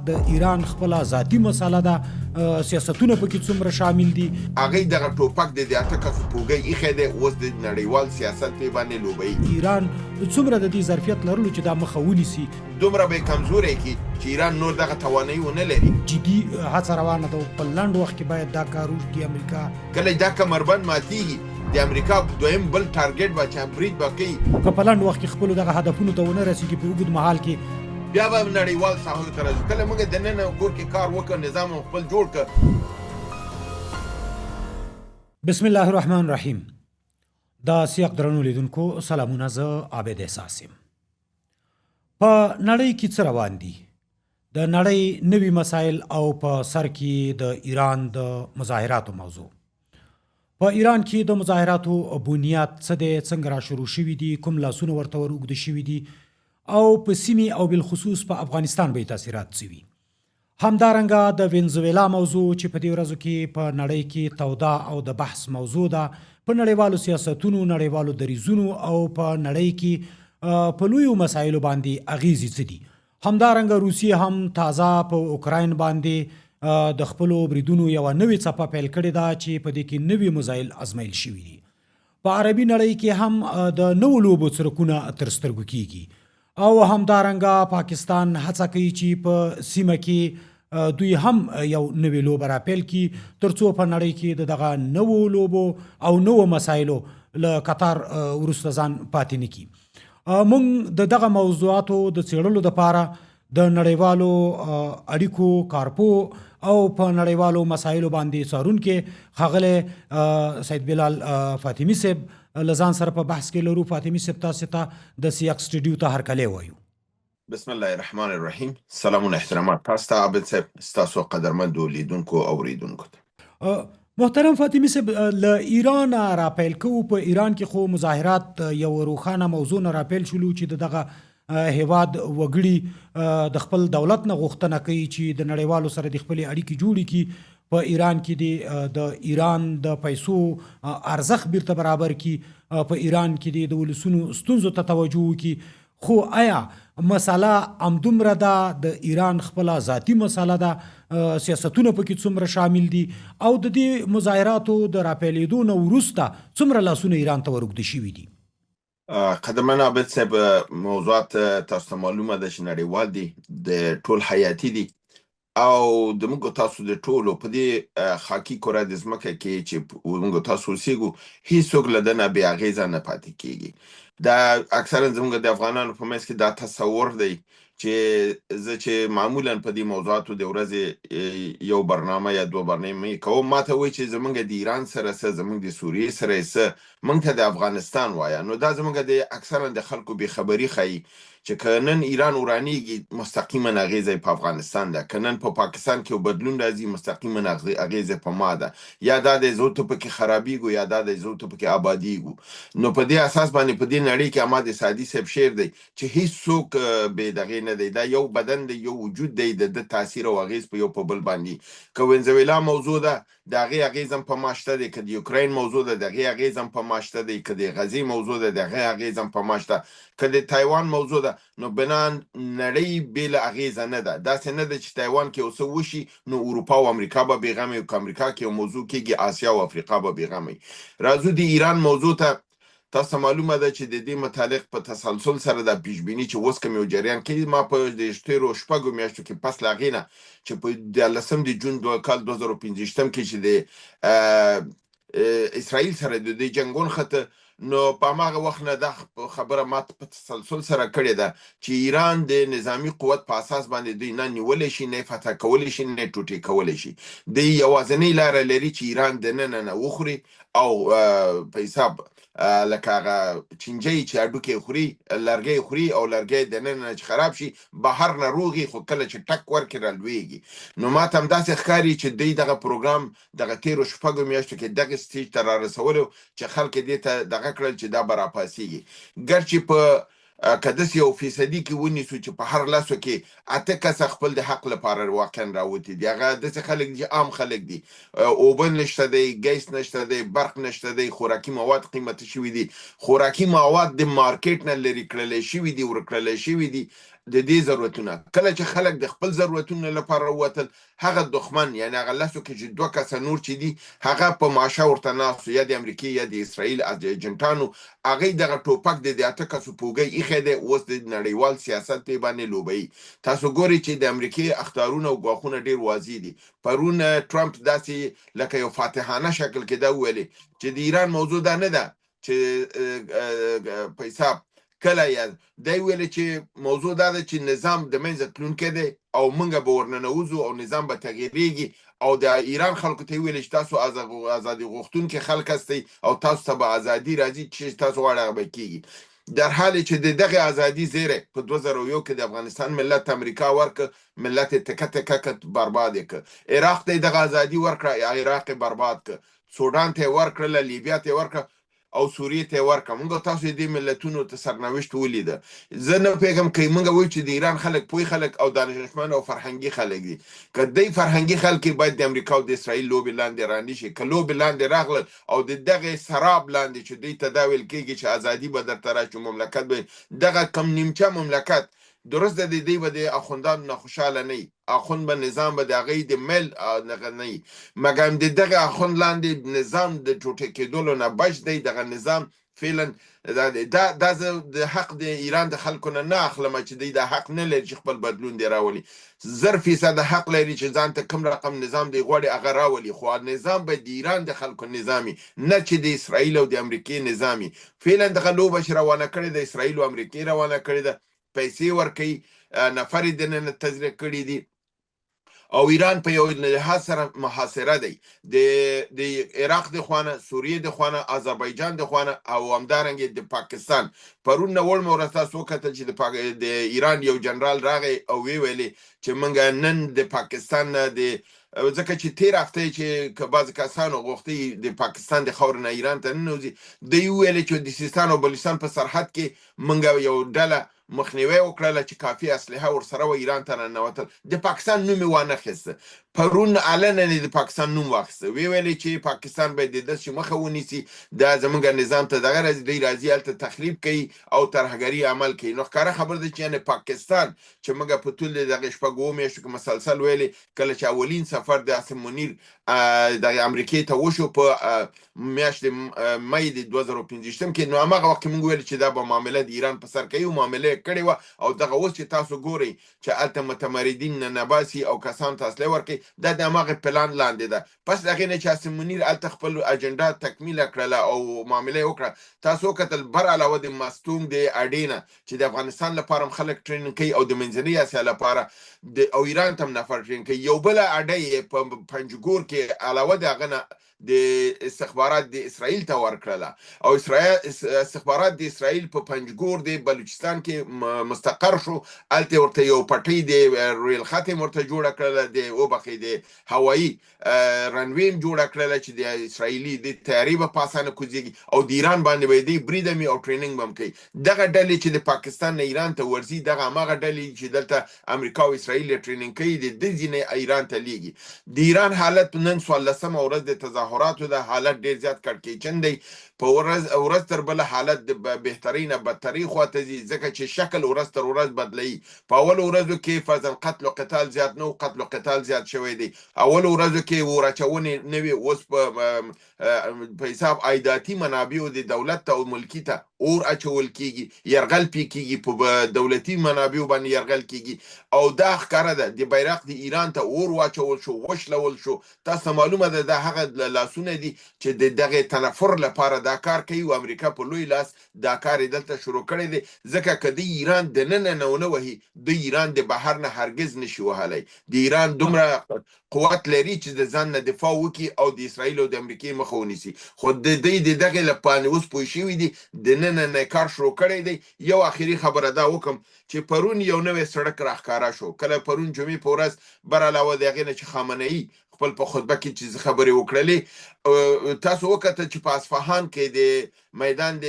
د ایران خپله ذاتي مسله ده؟ سیاستونه پکې څومره شامل دي؟ هغوی دغه ټوپک د دې اته کسو په اوږه ایښی دی، اوس د نړیوال سیاست پرې باندې لوبوي. ایران څومره د دې ظرفیت لرلو چې دا مخه ونیسي؟ دومره به یې کمزوری کړي چې ایران نور دغه توانایي ونه لري. جدي هڅه روانه ده او په لنډ وخت کې باید دا کار وکړي امریکا. کله چې دا کمربند ماتیږي، د امریکا دویم بل ټارګټ به چې برید به کوي. که په لنډ وخت کې خپلو دغه هدفونو ته ونه رسیږي، په اوږد مهال کې. بیا به نړیوال ساحو ته راځو. کله موږ دننه کور کې کار وکړ، نظام مو خپل جوړ کړ. بسم الله الرحمن الرحیم. د سیاق درنو لیدونکو سلامونه، زه عابد احساس یم. په نړۍ کې څه روان دي؟ د نړۍ نوي مسایل او په سر کې د ایران د مظاهراتو موضوع. په ایران کې د مظاهراتو بنیاد څه دی، څنګه را شروع شوي دي، کوم لاسونه ورته ور اوږده شوي دي او په سیمې او بالخصوص په افغانستان به یې تاثیرات څه وي؟ همدارنګه د وینزویلا موضوع چې په دې ورځو کې په نړۍ کې توده او د بحث موضوع ده، په نړیوالو سیاستونو، نړیوالو دریځونو او په نړۍ کې په لویو مسایلو باندې اغیزې څه دي؟ همدارنګه روسیې هم تازه په اوکراین باندې د خپلو بریدونو یوه نوې څپه پیل کړې ده چې په دې کې نوي مزایل ازمیل شوي دي. په عربي نړۍ کې هم د نوو لوبو څرکونه تر سترګو کیږي او همدارنګه پاکستان هڅه کوي چې په سیمه کې دوی هم یو نوې لوبه راپیل کړي ترڅو په نړۍ کې د دغه نوو لوبو او نوو مسایلو له کتار وروسته ځان پاتې نه کړي. موږ د دغه موضوعاتو د څېړلو لپاره د نړیوالو اړیکو کارپوه او په نړیوالو مسایلو باندې څارونکی ښاغلی سید بلال فاطمي صاحب له ځان سره په بحث کې لرو. فاطمي صاحب، تاسو ته د سیاق سټډیو ته هرکلی وایو. بسم الله الرحمن الرحیم. سلامونه احترامات تاسو ته عابد صاحب، ستاسو قدرمندو لیدونکو او اوریدونکو ته. محترم فاطمي صاحب، له ایران را پیل کوو. په ایران کې خو مظاهرات یو روښانه موضوع نه راپیل شولو چې د دغه هیواد وګړي د خپل دولت نه غوښتنه کوي چې د نړیوالو سره د خپلې اړیکې جوړې کړي، په ایران کې د ایران د پیسو ارزښت بیرته برابر کړي، په ایران کې د ولسونو ستونزو ته توجه وکړي. خو آیا مسله همدومره ده؟ د ایران خپله ذاتي مسله ده؟ سیاستونه پکې څومره شامل دي او د دې مظاهراتو د راپیلېدو نه وروسته څومره لاسونه ایران ته ور اوږده شوي دي؟ قدرمن عابد صاحب، موضوعات تاسو ته معلومه ده چې نړیوال دي، د ټول حیاتي دي او د موږ تاسو د ټولو په دې خاکي کره د ځمکه کې چې موږ تاسو اوسېږو، هیڅوک له ده نه بې اغېزه نه پاتې کېږي. دا اکثرا زموږ د افغانانو په منځ کې دا تصور دی چې زه چې معمولا په دې موضوعاتو د ورځې یو برنامه یا دوه برنامې کوم، ما ته وایي چې زمونږ د ایران سره څه، زمونږ د سوریې سره څه، مونږ ته د افغانستان وایه. نو دا زمونږ د اکثرا د خلکو بې خبري ښیي چې که نن ایران ورانیږي، مستقیما اغېزه یې په افغانستان ده، که نن په پاکستان کې یو بدلون راځي، مستقیما اغېزه په ما ده، یا دا دی زه ته پکې خرابیږو یا دا دی زه ته پکې آبادیږو. نو په دې اساس باندې په دې نړۍ کې اما د سعدي صاحب شعر دی چې هیڅوک بې دغې نه دی، دا یو بدن دی، یو وجود دی، د ده تاثیر او اغېز په یو په بل باندې. که وینزویلا موضوع ده، د هغې اغېز هم په ما شته دی، که د یوکراین موضوع ده، د هغې اغېز هم په ما شته دی، که د غزې موضوع ده، د هغې اغېز هم په ما شته، که د تایوان موضوع ده، نو بنا نړۍ بې له اغېزه نه ده. داسې نه ده چې تایوان کې یو څه وشي نو اروپا او امریکا به بېغمه وي، که امریکا کې یو موضوع کېږي آسیا او افریقا به بېغمه وي. راځو د ایران موضوع ته. تاسو ته معلومه ده چې د دې متعلق په تسلسل سره دا پیشبیني چې اوس کوم یو جریان کې ما په دې تېرو شپږو میاشتو کې پس له هغې نه چې په 13 د جون کال 2025 کې چې د اسرائیل سره د دې جنګ ونښته، نو په هماغه وخت نه دا خبره ما په تسلسل سره کړې ده چې ایران د نظامي قوت په اساس باندې دوی نه نیولی شي، نه فتح کولی شي، نه ټوټې کولی شي. دوی یوازنۍ لاره لري چې ایران دننه نه وخوري او په حساب لکه هغه چینجی چې هډوکی خوري، لرګی خوري او لرګی دننه نه چې خراب شي بهر نه روغي، خو کله چې ټک ورکړي رالویږي. نو ماته همداسې ښکاري چې دوی دغه پروګرام دغه تېرو شپږو میاشتو کې دغه سټیج ته رارسولی چې خلک دې ته دغه کړل چې دا به راپاڅېږي. ګرچې په که داسې یو فیصدي کې ونیسو چې په هر لسو کې اته کسه خپل د حق لپاره واقعا راوتي دي، هغه داسې خلک دي چې عام خلک دي، اوبه نشته دی، ګیس نشته دی، برق نشته دی، خوراکي مواد قیمتي شوي دي، خوراکي مواد د مارکیټ نه لرې کړلی شوي دي، ورک کړلی شوي دي. د دې ضرورتونه. کله چې خلک د خپل ضرورتونو لپاره ووتل، هغه دښمن یعنی هغه لسو کې چې دوه کسه نور چې دي هغه په ماشه ورته ناست وو، یا د امریکې یا د اسرائیل ایجنټانو، هغوی دغه ټوپک د دې اته کسو په اوږه ایښی دی، اوس د نړیوال سیاست پې باندې لوبوي. تاسو ګورئ چې د امریکې اخطارونه او ګواښونه ډېر واضح دي. پرون ټرمپ داسې لکه یو فاتحانه شکل کې دا وویلې چې د ایران موضوع دا نه ده چې په حساب کله یا دی ویل چې موضوع دا ده چې نظام د منځه تلونکی دی او موږ به ورننوځو او نظام به تغیریږي، او د ایران خلکو ته ویل چې تاسو ازادي غوښتونکي خلک هستئ او تاسو ته به ازادي راځي چې تاسو غواړئ هغه به کیږي. در حال چې د دغه ازادي زیری په 2001 کې د افغانستان ملت امریکا ورکړ، ملت یې تکه تکه کړ، برباد یې کړ. عراق ته یې دغه ازادي ورکړه، عراق یې برباد کړ. سوډان ته یې ورکړله، لیبیا ته یې ورکړه او سوریې ته یې ورکړه. موږ تاسو دې ملتونو ته سرنوشت ولیده. زه نه پوهېږم که موږ وایو چې د ایران خلک پوه خلک او دانشمند او فرهنګي خلک دي، که دی فرهنګي خلک یې باید د امریکا او د اسرائیل لوبې لاندې رانه شي. که لوبې لاندې راغلل او د دغې سراب لاندې چې دوی ته دا ویل کېږي چې ازادي به درته راشي، مملکت به دغه کم نیمچه مملکت درست ده، د دوی به د اخوندانو نه خوشحاله نه وي، اخوند به نظام به د هغوی د میل نه وي، مګر د دغه اخوند لاندې نظام د ټوټه کېدلو نه بچ دی. دغه نظام فعلا دا دی. دا زه د حق د ایران د خلکو نه نه اخلم چې دوی دا حق نه لري چې خپل بدلون دی راولي. 1000% حق لري چې ځان ته کوم رقم نظام دی غواړي هغه راولي، خو نظام باید د ایران د خلکو نظام وي، نه چې د اسرائیل او د امریکې نظام وي. فعلا دغه لوبه چې روانه کړې ده، اسرائیل او امریکې روانه کړې ده، پیسې ورکوي، نفر یې دننه تزریق کړي دي، او ایران په یو لحاظ سره محاصره دی د عراق د خوانه، سوریې د خوانه، آذربایجان د خوانه او همدارنګه د پاکستان. پرون نه وړمه ورځ تاسو وکتل چې د ایران یو جنرال راغی او ویې ویلې چې موږ نن د پاکستان نه د ځکه چې تېره هفته یې چې بعضې کسانو غوښتي د پاکستان د خاورې نه ایران ته ننوځي، دوی وویلې چې د سیستان او بلوچستان په سرحد کې موږ یو ډله مخنیوی وکړله چې کافي اسلحه ورسره وه، ایران ته راننوتل. د پاکستان نوم یې وانه خیست. پرون علنا یې د پاکستان نوم واخیست، ویې ویلې چې پاکستان باید د داسې مخه ونیسي، دا زموږ نظام ته دغه راځي، دوی راځي هلته تخریب کوي او ترهګري عمل کوي. نو ښکاره خبره ده چې یعنې پاکستان چې موږ په طول د دغې شپږو اوو میاشتو کې مسلسل ویلې، کله چې اولین سفر د عاصم منیر دغې امریکې ته وشو په میاشت مې د 2025 کې، نو هماغه وخت کې موږ ویل چې دا به معامله د ایران په سر کوي، او معامله یې کړې وه. او دغه اوس چې تاسو ګورئ چې هلته متمردین ننباسي او کسان ته اسلحه ورکوي، دا د هماغې پلان لاندې ده. پس د هغې نه چې عاصم منیر هلته خپل اجنډا تکمیله کړله او معامله یې وکړه، تاسو وکتل بر علاوه د مستونګ د اډې نه چې د افغانستان لپاره هم خلک ټریننګ کوي او د منځنۍ اسیا لپاره د او ایران ته هم نفر ټریننګ کوي، یو بله اډه یې په پنجګور کې علاوه د هغه نه د استخبارات د اسرائیل ته ورکړله، او استخبارات د اسرائیل په پنجګور د بلوچستان کې مستقر شو. هلته ورته یو پټۍ د ریل خط یې ورته جوړه کړله، د وبخښئ د هوایي رنوې هم جوړه کړله چې د اسرائیلي د طیارې به په اسانه کوزیږي، او د ایران باندې به یې دی برید هم او ټریننګ به هم کوي. دغه ډلې چې د پاکستان نه ایران ته ورځي، دغه هماغه ډلې چې دلته امریکا او اسرائیل یې ټریننګ کوي، د دې ځینې ایران ته لیږي. د ایران حالت نن 14مه ورځ د تظاهراتو ده، حالت ډېر زیات کړکېچن دی. په ورځ ورځ تر بله حالت د بهترۍ نه بدترۍ خواته ځي، ځکه چې شکل ورځ تر ورځ بدلوي. په اولو ورځو کې فرضاً قتل و قتال زیات نه و، قتل و قتال زیات شوی دی. اولو ورځو کې اور اچونې نه وې، اوس په حساب عایداتي منابعو د دولت ته او ملکي ته اور اچول کیږي، یرغل پې کیږي، په دولتي منابعو باندې یرغل کیږي. او دا ښکاره ده د بیرق د ایران ته اور واچول شو، وشلول شو. تاسو ته معلومه ده دا هغه لاسونه دي چې د دغې تنفر لپاره دا کار کوي، او امریکا په لوی لاس دا کار یې دلته شروع کړی دی. ځکه که دی ایران دننه نه ونه وهي، دی ایران د بهر نه هرګز نشي وهلی. د ایران دومره قوت لري چې د ځان نه دفاع وکړي او د اسرائیل او د امریکې مخه ونیسي، خو د دوی د دغې لپاره اوس پوه شوي دي، دننه نه کار شروع کړی دی. یو اخري خبره دا وکم چې پرون یو نوی سړک راښکاره شو. کله پرون جمعې په ورځ بر علاوه د هغې نه چې خامنهيي خپل په خطبه کې چې خبرې وکړلې، تاسو وکتل چې په اصفهان کې د میدان د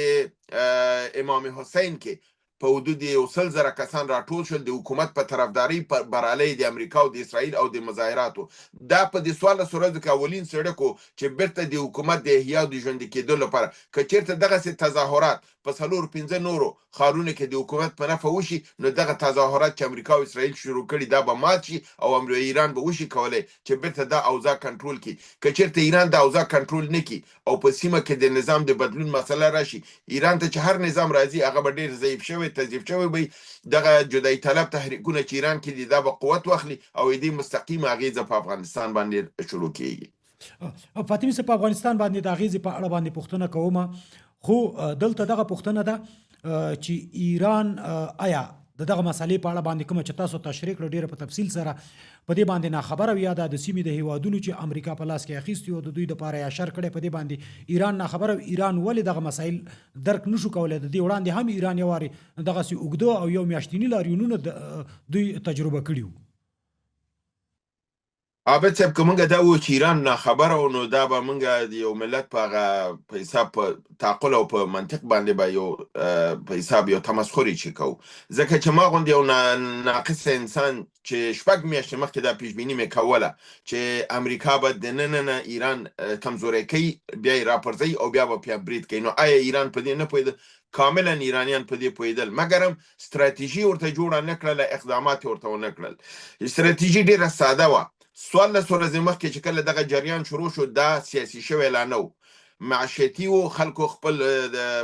امام حسین کې په حدود یو 100,000 کسان راټول شول د حکومت په طرفدارۍ پر برالۍ د امریکا او د اسرائیل او د مظاهراتو. دا په دې 14 ورځو کې اولین سړک و چې بیرته د حکومت د احیا او د ژوندي کېدو لپاره، که چېرته دغسې تظاهرات په څلور پنځه نورو ښارونو کې د حکومت په نفع وشي، نو دغه تظاهرات چې امریکا او اسرائیل شروع کړي دا به مات شي او ایران به وشي کولای چې بیرته دا اوضاع کنټرول کړي. که چېرته ایران دا اوضاع کنټرول نه کړي او په سیمه کې د نظام د بدلون مسله راشي، ایران ته چې هر نظام راځي هغه به ډېر ضعیف شوی، تضعیف شوی به وي. دغه جدایي طلب تحریکونه چې ایران کې دي دا به قوت واخلي او د دې مستقیمه اغېزه په افغانستان باندې شروع کېږي. فاطمي صاحب، په افغانستان باندې د اغېزې په اړه باندې پوښتنه کوم، خو دلته دغه پوښتنه ده چې ایران آیا د دغه مسلې په اړه باندې کومه چې تاسو تشریح کړه ډیره په تفصیل سره په دې باندې ناخبره وي، یا دا د سیمې د هیوادونو چې امریکا په لاس کې اخیستي او د دوی دپاره یې اشر کړی په دې باندې ایران ناخبره وي؟ ایران ولې دغه مسایل درک نشو کولای؟ د دې وړاندې هم ایران یو وارې دغسې اوږده او یو میاشتني لاریونونه دوی تجربه کړي وو. عابد صاحب، که مونږ دا وو چې ایران ناخبره و، نو دا به مونږ د یو ملت په هغه په حساب په تعقل او په منطق باندې به یو په حساب یو تمسخري چې کوو، ځکه چې ما غوندې یو ناقص انسان چې شپږ میاشتې مخکې دا پیشبیني مې کوله چې امریکا به د ننه نه ایران کمزوری کوي، بیا یې راپرځوي او بیا به پیا برید کوي، نو آیا ایران په دې نه پوهېده؟ کاملا ایرانیان په دې پوهېدل، مګرم ستراتیژي ورته جوړه نه کړله، اقدامات یې ورته ونه کړل. ستراتیژي ډېره ساده وه. 14 ورځې مخکې چې کله دغه جریان شروع شو، دا سیاسي شوی لا نه و، معیشتي و. خلکو خپل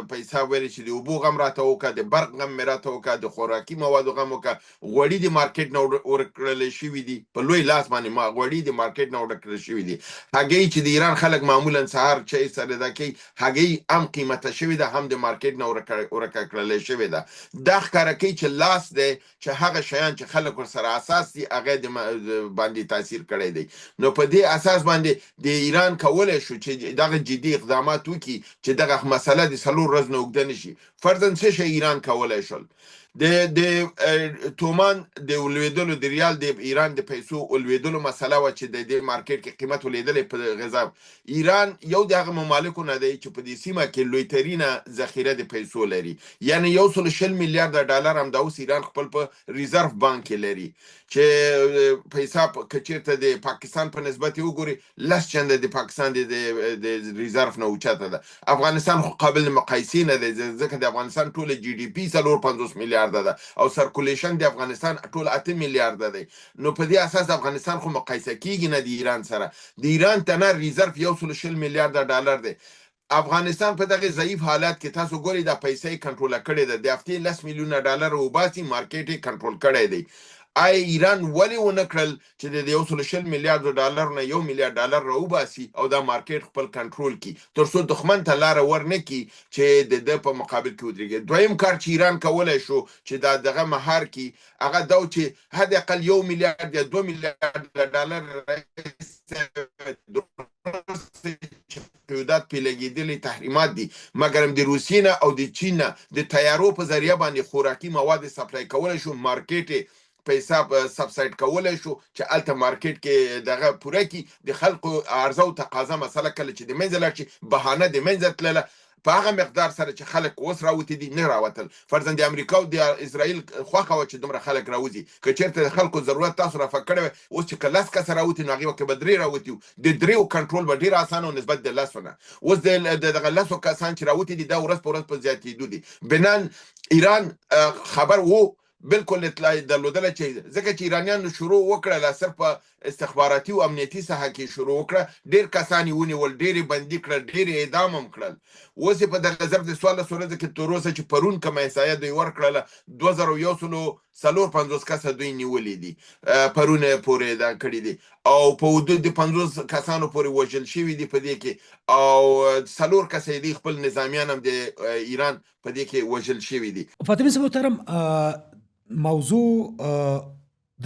په حساب ویل چې د اوبو غم راته وکړه، د برق غم مې راته وکړه، د خوراکي موادو غم وکړه، غوړي د مارکیټ نه ورکړل شوي دي په لوی لاس باندې، ما غوړي د مارکیټ نه ورکړل شوي دي. هګۍ چې د ایران خلک معمولا سهار چای سره دا کوي، هګۍ هم قیمته شوې ده، هم د مارکیټ نه ورکه کړل شوې ده. دا ښکاره کوي چې لاس دی چې هغه شیان چې خلک ورسره اساس دي هغه د باندې تاثیر کړی دی. نو په دې اساس باندې د ایران کولی شو چې دغه جدي اقدامات وکړي چې دغه مسله د 4 ورځې نه اوږده نه شي. فرضاً څه شی ایران کولی شول؟ د د تومان د ولوېدلو، د ریال د ایران د پیسو ولوېدلو مسله وه چې د دې مارکیټ کې قیمت ولېدلی په غذا. ایران یو د هغه ممالکو نه دی چې په دې سیمه کې لوی ترینه ذخیره د پیسو لري، یعنی 120 میلیارډ ډالر همدا اوس ایران خپل په ریزرف بانک کې لري، چې په حساب که چېرته د پاکستان په نسبت یې وګوري 10 چنده د پاکستان د ریزرف نه اوچته ده. افغانستان خو قابل مقایسې نه دی، ځکه د افغانستان ټوله جي ډي پي 54 میلیارډه ده او سرکولیشن د افغانستان ټول 8 میلیارډه دی. نو په دې اساس افغانستان خو مقایسه کیږي نه د ایران سره. د ایران تنه ریزرف 120 میلیارډ ډالر دی. افغانستان په دغه ضعیف حالت کې تاسو ګورئ دا پیسې یې کنټرول کړې ده، د هفتې 10 میلیونه ډالر وباسي، مارکیټ یې کنټرول کړی دی. آیا ایران ولې ونه کړل چې د 120 میلیارډ ډالر نه 1 میلیارډ ډالر راوباسي او دا مارکیټ خپل کنټرول کړي تر څو دښمن ته لاره ورنه کړي چې د ده په مقابل کې ودرېږي؟ دویم کار چې ایران کولی شو چې دا دغه مهار کړي هغه دا و چې حد اقل 1 میلیارډ یا 2 میلیارډ ډالر قیودات پې لګېدلي تحریمات دي، مګرم د روسیې نه او د چین نه د طیارو په ذریعه باندې خوراکي مواد سپلای کولی شو، مارکیټ په حساب سبسایډ کولی شو چې هلته مارکیټ کې دغه پوره کړي. د خلکو عرضه او تقاضا مسله کله چې د منځه لاړ شي، بهانه د منځه تلله په هغه مقدار سره چې خلک اوس راوتي دي نه راوتل. فرضاً د امریکا او د اسرائیل خوښه وه چې دومره خلک راوځي، که چېرته د خلکو ضرورت تاسو رفع کړی وای، اوس چې که 10 کسه راوتي نو هغې وخت کې به 3 راوتي وو، د 3 کنټرول به ډېر اسانه و نسبت د 10 نه. اوس د دغه 10 کسان چې راوتي دي دا ورځ په ورځ په زیاتېدو دي. بناً ایران خبر وو، بالکل اطلاع درلودله چې ځکه چې ایرانیانو شروع وکړه صرف په استخباراتي او امنیتي ساحه کې شروع وکړه، ډېر کسان یې ونیول، ډېر یې بندي کړل، ډېر یې اعدام هم کړل. اوس یې په دغه ظرف د 14 ورځو کې تر اوسه چې پرون کومه احصایه دوی ورکړله 2154 کسه دوی نیولي دي، پرون پورې دا کړي دي، او په حدود د 50 کسانو پورې وژل شوي دي په دې کې، او 4 کسه یې دوی خپل نظامیان هم د ایران په دې کې وژل شوي دي. فاطمي صاحب محترم، موضوع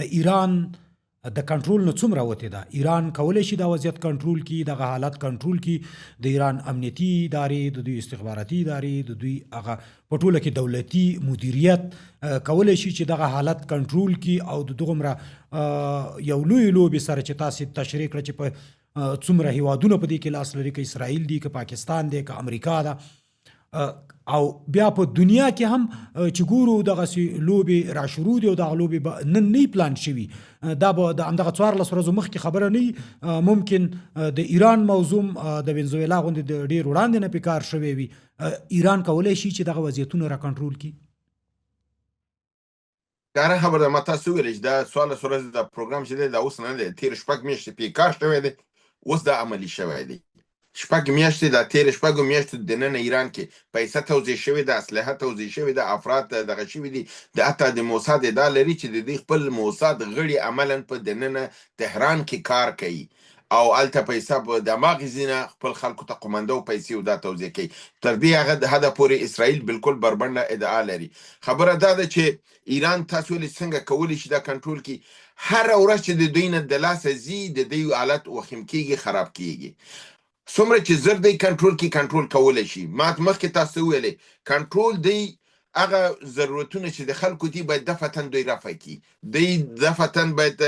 د ایران د کنټرول نه څومره وتې ده؟ ایران کولی شي دا وضعیت کنټرول کړي، دغه حالت کنټرول کړي؟ د ایران امنیتي ادارې، د دوی استخباراتي ادارې، د دوی هغه په ټوله کې دولتي مدیریت کولی شي چې دغه حالت کنټرول کړي او د دغومره یو لوی لوبې سره چې تاسې تشریح کړه چې په څومره هیوادونه په دې کې لاس لري، که اسرائیل دی، که پاکستان دی، که امریکا ده، او بیا په دنیا کې هم چې ګورو دغسې لوبې را شروع دي او دغه لوبې به نن نه پلان شوي، دا به د همدغه 14 ورځو مخکې خبره نه، ممکن د ایران موضوع د وینزویلا غوندې د ډیر وړاندې نه پکار شوی وي. ایران کولای شي چې دغه وضعیتونه را کنټرول کړي؟ ښکاره خبره ده، ما تاسو ویل چې دا 14 ورځې دا پروګرام چې دی دا اوس نه دی، تېر 6 میاشتې پې کار شوی دی، اوس دا عملي شوی دی. 6 میاشتې، دا تېرې 6 میاشتو دننه ایران کې پیسه توزیع شوې ده، اسلحه توزیع شوې ده، افراد دغه شوي دي. د حتی د موساد ادعا لري چې د دوی خپل موساد غړي عملا په دننه تهران کې کار کوي او هلته پیسه په دماغي ځینه خپل خلکو ته قومنده او پیسې او دا توزیع کوي. تر دې هغه حده پورې اسرائیل بالکل بربنډه ادعا لري. خبره دا ده چې ایران تاسو ولې څنګه کولی شي دا کنټرول کړي؟ هره ورځ چې د دوی نه د لاسه ځي د دوی حالت وخیم کیږي، خراب کیږي. څومره چې زر دی کنټرول کی، کنټرول کولی شي. ما مخکې تاسو ویلې کنټرول دی هغه ضرورتونه چې د خلکو دي باید دفعتاً دوی رفع کړي. دوی دفعتاً باید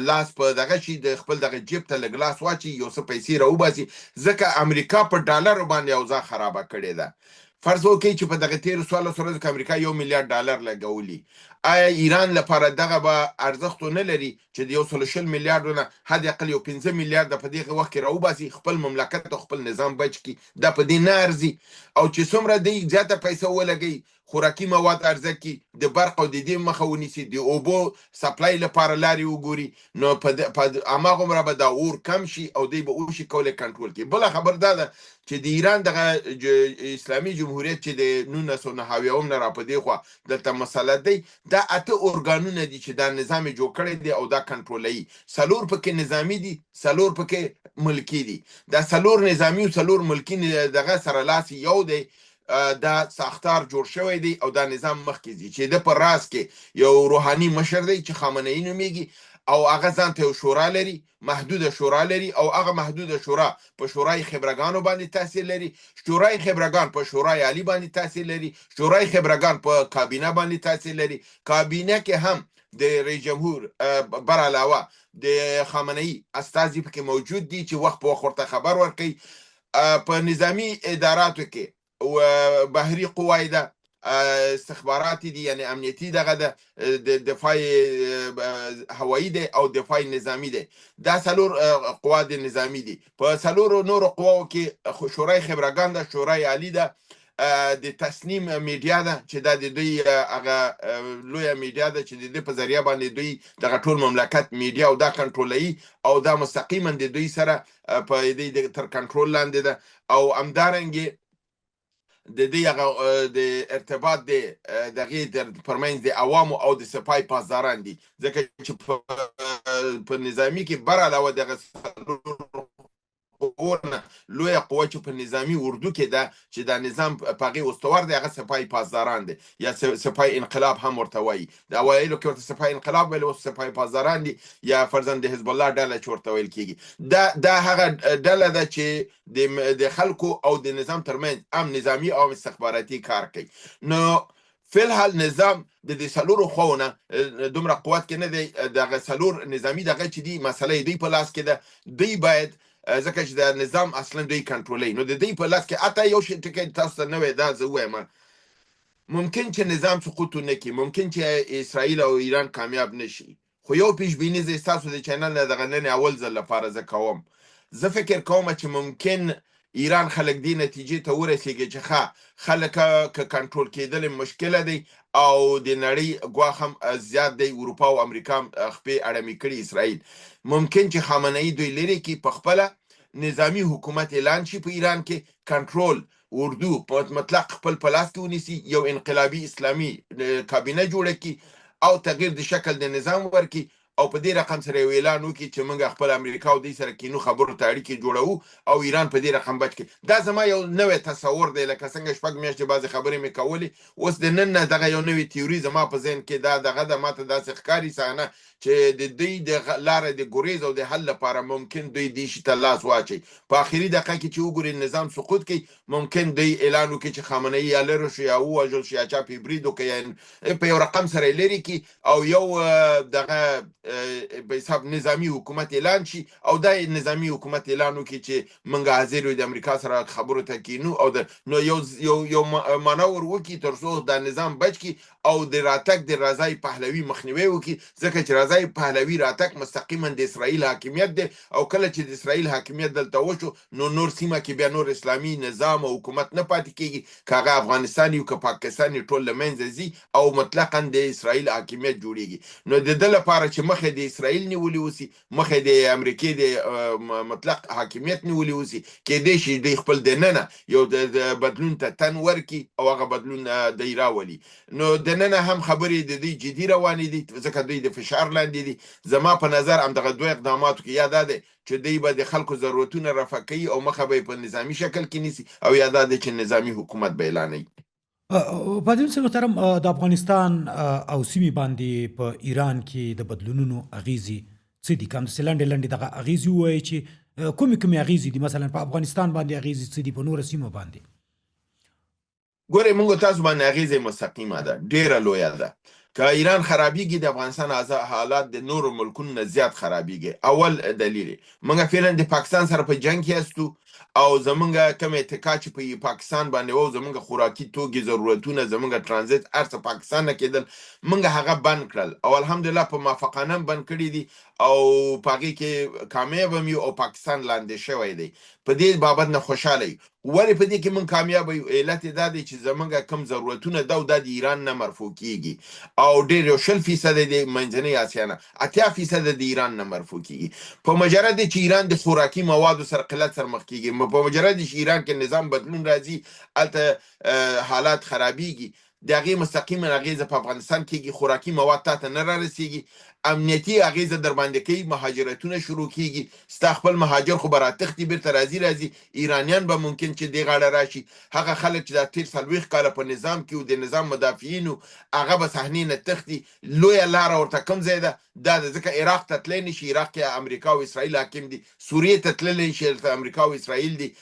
لاس په دغه شي، د خپل دغه جیب ته لږ لاس واچي، یو څه پیسې راوباسي، ځکه امریکا په ډالرو باندې اوضاع خرابه کړې ده. فرض وکړئ چې په دغه تېرو 14 ورځو کې امریکا 1 میلیارډ ډالر لګولي، آیا ایران لپاره دغه به ارزښت ونه لري چې د 120 میلیارډو نه حد اقل یو 5 میلیارډ په دې وخت کې راوباسي، خپل مملکت او خپل نظام بچ کړي؟ دا په دې نه ارزي. او چې څومره دی زیاته پیسه ولګوي، خوراکي مواد عرضه کړي، د برق او د دې مخه ونیسي، د اوبو سپلای لپاره لارې وګوري، نو په هماغومره به دا اور کم شي او دوی به وشي کولی کنټرول کړي. بله خبر دا ده چې د ایران دغه اسلامي جمهوریت چې د 1979 نه را په دې خوا دلته مسلط دی، دا 8 ارګانونه دي چې دا نظام یې جوړ کړی دی او دا کنټرولوي. 4 پکې نظامي دي، 4 پکې ملکي دي. دا 4 نظامي او 4 ملکي دغه سره لاس یو دی، دا ساختار جوړ شوی دی او دا نظام مخکې ځي چې د په راس کې یو روحاني مشر دی چې خامنه‌ای نومېږي او هغه ځان ته یو شورا لري، محدوده شورا لري، او هغه محدوده شورا په شورای خبرګانو باندې تاثیر لري، شورای خبرګان په شورای عالی باندې تاثیر لري، شورای خبرګان په کابینه باندې تاثیر لري. کابینه کې هم د رئیس جمهور بر علاوه د خامنه‌ای استازي پکې موجود دي چې وخت په وخت ورته خبر ورکوي. په نظامي اداراتو کې بحري قوای ده، استخبارات دي، یعنی امنیتي دغه ده، د دفاع هوایی دی او دفاع نظامی دی. دا 4 قوا د نظامی دي. په 4 نورو قواو کې شورای خبرګان ده، شورای عالی ده، د تسنیم میډیا ده چې دا د دوی هغه لویه میډیا ده چې د دې په ذریعه باندې دوی دغه ټول مملکت میډیا او دا کنټرولوي او دا مستقیما د دوی سره په دې تر کنټرول لاندې ده. او همدارنګې د دې هغه د ارتباط د دغې ترمنځ د عوامو او د سپای پاسداران دي، ځکه چې په نظامي کې بر علاوه دغه قوه نه لویه قوه چې په نظامي اردو کې ده چې دا نظام په هغې استوار دی، هغه سپای پاسداران دی یا سپای انقلاب هم ورته وایي. د اوایلو کې ورته سپای انقلاب ویل، اوس سپای پاسداران دي یا فرضاً د حزب الله ډله چې ورته ویل کېږي. دا هغه ډله ده چې د خلکو او د نظام ترمنځ هم نظامي او استخباراتي کار کوي. نو فی الحال نظام د دې 4 خواو نه دومره قوت کې نه دی. دغه 4 نظامي دغه چې دي مسله یې دوی په لاس کې ده، دوی باید ځکه چې دا نظام اصلا دوی کنټرولوي، نو د دوی په لاس کې حتی یو شی ټکی تاسو ته نوی دا زه ووایم، ممکن چې نظام سقوط ونه کړي، ممکن چې اسرائیل او ایران کامیاب نه شي، خو یو پیشبیني زه ستاسو د چینل نه دغه نن اول ځل لپاره زه کوم، زه فکر کوم چې ممکن ایران خلک دې نتیجې ته ورسیږي چې ښه خلک که کنټرول کېدل مشکله دی او د نړۍ ګواښ هم زیات دی، اروپا او امریکا هم خپې اړمې کړي اسرائیل، ممکن چې خامنه‌ای دوی لرې کړي، په خپله نظامي حکومت اعلان شي په ایران کې، کنټرول اردو په مطلق خپل په لاس کې ونیسي، یو انقلابي اسلامي کابینه جوړه کړي او تغییر د شکل د نظام ورکړي او په دې رقم سره یو اعلان وکړي چې موږ خپل امریکا او دوی سره کینو خبرو ته اړیکې جوړوو او ایران په دې رقم بچ کړي. دا زما یو نوی تصور دی، لکه څنګه 6 میاشتې بعضې خبرې مې کولې، اوس د نن نه دغه یو نوې تیوري زما په ذهن کې دا دغه ده، ما ته داسې ښکاري صحنه چې د دوی د لارې د ګریز او د حل لپاره ممکن دوی دې شي ته لاس واچوي. په اخري دقیقه کې چې وګوري نظام سقوط کوي، ممکن دوی اعلان وکړي چې خامنه ای یا لرې شو یا ووژل شو یا چا پرې برید وکړ یا په یو رقم سره یې لرې کړي او یو دغه په حساب نظامی حکومت اعلان شي او دا نظامی حکومت اعلان وکړي چې موږ حاضر یو د امریکا سره خبرو ته کینو او د نو یو یو یو مانور وکړي تر څو دا نظام بچ کړي او د راتګ د رضای پهلوي مخنیوی وکړي، ځکه چې رضای پهلوي راتګ مستقیما د اسرائیل حاکمیت دی او کله چې د اسرائیل حاکمیت دلته وشو نو نور سیمه کې بیا نور اسلامي نظام او حکومت نه پاتې کیږي، که هغه افغانستان وي که پاکستان وي ټول له منځه ځي او مطلقاً د اسرائیل حاکمیت جوړیږي. نو د ده لپاره چې مخه د اسرائیل نیولې اوسي، مخه د امریکې د مطلق حاکمیت نیولې اوسي، کیدای شي دوی خپل دننه یو د بدلون ته تن ورکړي او هغه بدلون دوی راولي. نو دننه هم خبرې د دوی جدي روانې دي، ځکه دوی د فشار لاندې دي. زما په نظر همدغه دوه اقداماتو کې یا دا دی چې دوی به د خلکو ضرورتونه رفع کوي او مخه به یې په نظامي شکل کې نیسي او یا دا دی چې نظامي حکومت به اعلانوي. فاطمي صاحب محترم، د افغانستان او سیمې باندې په ایران کې د بدلونونو اغیزې څه دي؟ که همداسې لنډې لنډې دغه اغیزې ووایې چې کومې کومې اغیزې دي، مثلا په افغانستان باندې اغیزې څه دي، په نوره سیمه باندې؟ ګورئ، موږ تاسو باندې اغیزه مستقیمه ده، ډیره لویه ده. که ایران خرابیږي د افغانستان حالات د نورو ملکونو نه زیات خرابیږي. اول دلیل، موږ فعلا د پاکستان سره په جنگ کې یاستو او زمونږ کوم اتکا چې په پاکستان باندې وو، زمونږ خوراکي توکي ضرورتونه، زمونږ ترانزیت هر څه پاکستان نه کېدل، موږ هغه بند کړل او الحمدلله په موافقانه هم بند کړي دي او په هغې کې کامیاب هم یو او پاکستان لاندې شوی دی. په دې بابت نه خوشحاله یو. ولې په دې کې موږ کامیاب یو؟ علت یې دا دی چې زمونږ کوم ضرورتونه ده او دا د ایران نه مرفوع کیږي او ډېر یو 20% د منځنۍ اسیا نه، 80% د ایران نه مرفوع کیږي. په مجرد چې ایران د خوراکي موادو سره قلت سره مخ کیږي، په مجرد چې ایران کې نظام بدلون راځي، هلته حالات خرابیږي، د هغې مستقیما اغېزه په افغانستان کېږي، خوراکي مواد تا ته نه رارسېږي، امنیتي اغېزه درباندې کوي، مهاجرتونه شروع کېږي، ستا خپل مهاجر خو به راتښتي، بېرته راځي راځي، ایرانیان به ممکن چې دې غاړه راشي، هغه خلک چې دا تېر 40 کاله په نظام کې وو، د نظام مدافعین وو، هغه به صحنې نه تښتي. لویه لاره ورته کوم ځای ده؟ دا ده، ځکه عراق ته تللی نه شي، عراق کې امریکا او اسرائیل حاکم دي، سوریې ته تللی نه شي، هلته امریکا او اسرائیل دي،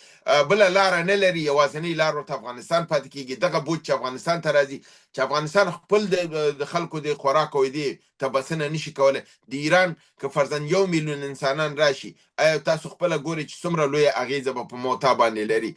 بله لاره نه لري، یوازنۍ لار ورته افغانستان پاتې کېږي. دغه بوج چې افغانستان ته راځي، چې افغانستان خپل د خلکو د خوراک او دې ته بسنه نشي کولی، د ایران که فرضاً 1 میلیون انسانان راشي، آیا تاسو خپله ګورئ چې څومره لویه اغېزه به په موتا باندې لري؟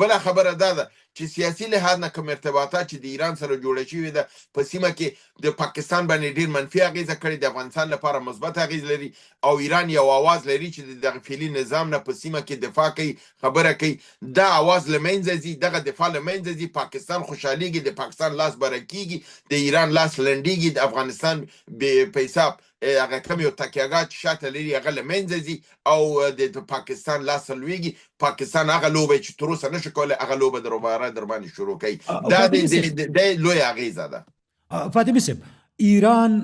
بله خبره دا ده چې سیاسي لحاظ نه کوم ارتباطات چې د ایران سره جوړه شوې ده په سیمه کې، د پاکستان باندې ډیر منفي اغېزه کړې، د افغانستان لپاره مثبت اغېز لري او ایران یو اواز لري چې د دغه فعلي نظام نه په سیمه کې دفاع کوي، خبره کوي. دا اواز له منځه ځي، دغه دفاع له منځه ځي، پاکستان خوشحالېږي، د پاکستان لاس بره کېږي، د ایران لاس لنډېږي، د افغانستان په حساب هغه کوم یو تکیهګاه چې شاته لري هغه له منځه ځي او د پاکستان لاس لویږي. پاکستان هغه لوبه چې تر اوسه نشو کولی هغه لوبه دوباره در باندې شروع کوي. دا د لویه اغېزه ده. فاطمي صاحب، ایران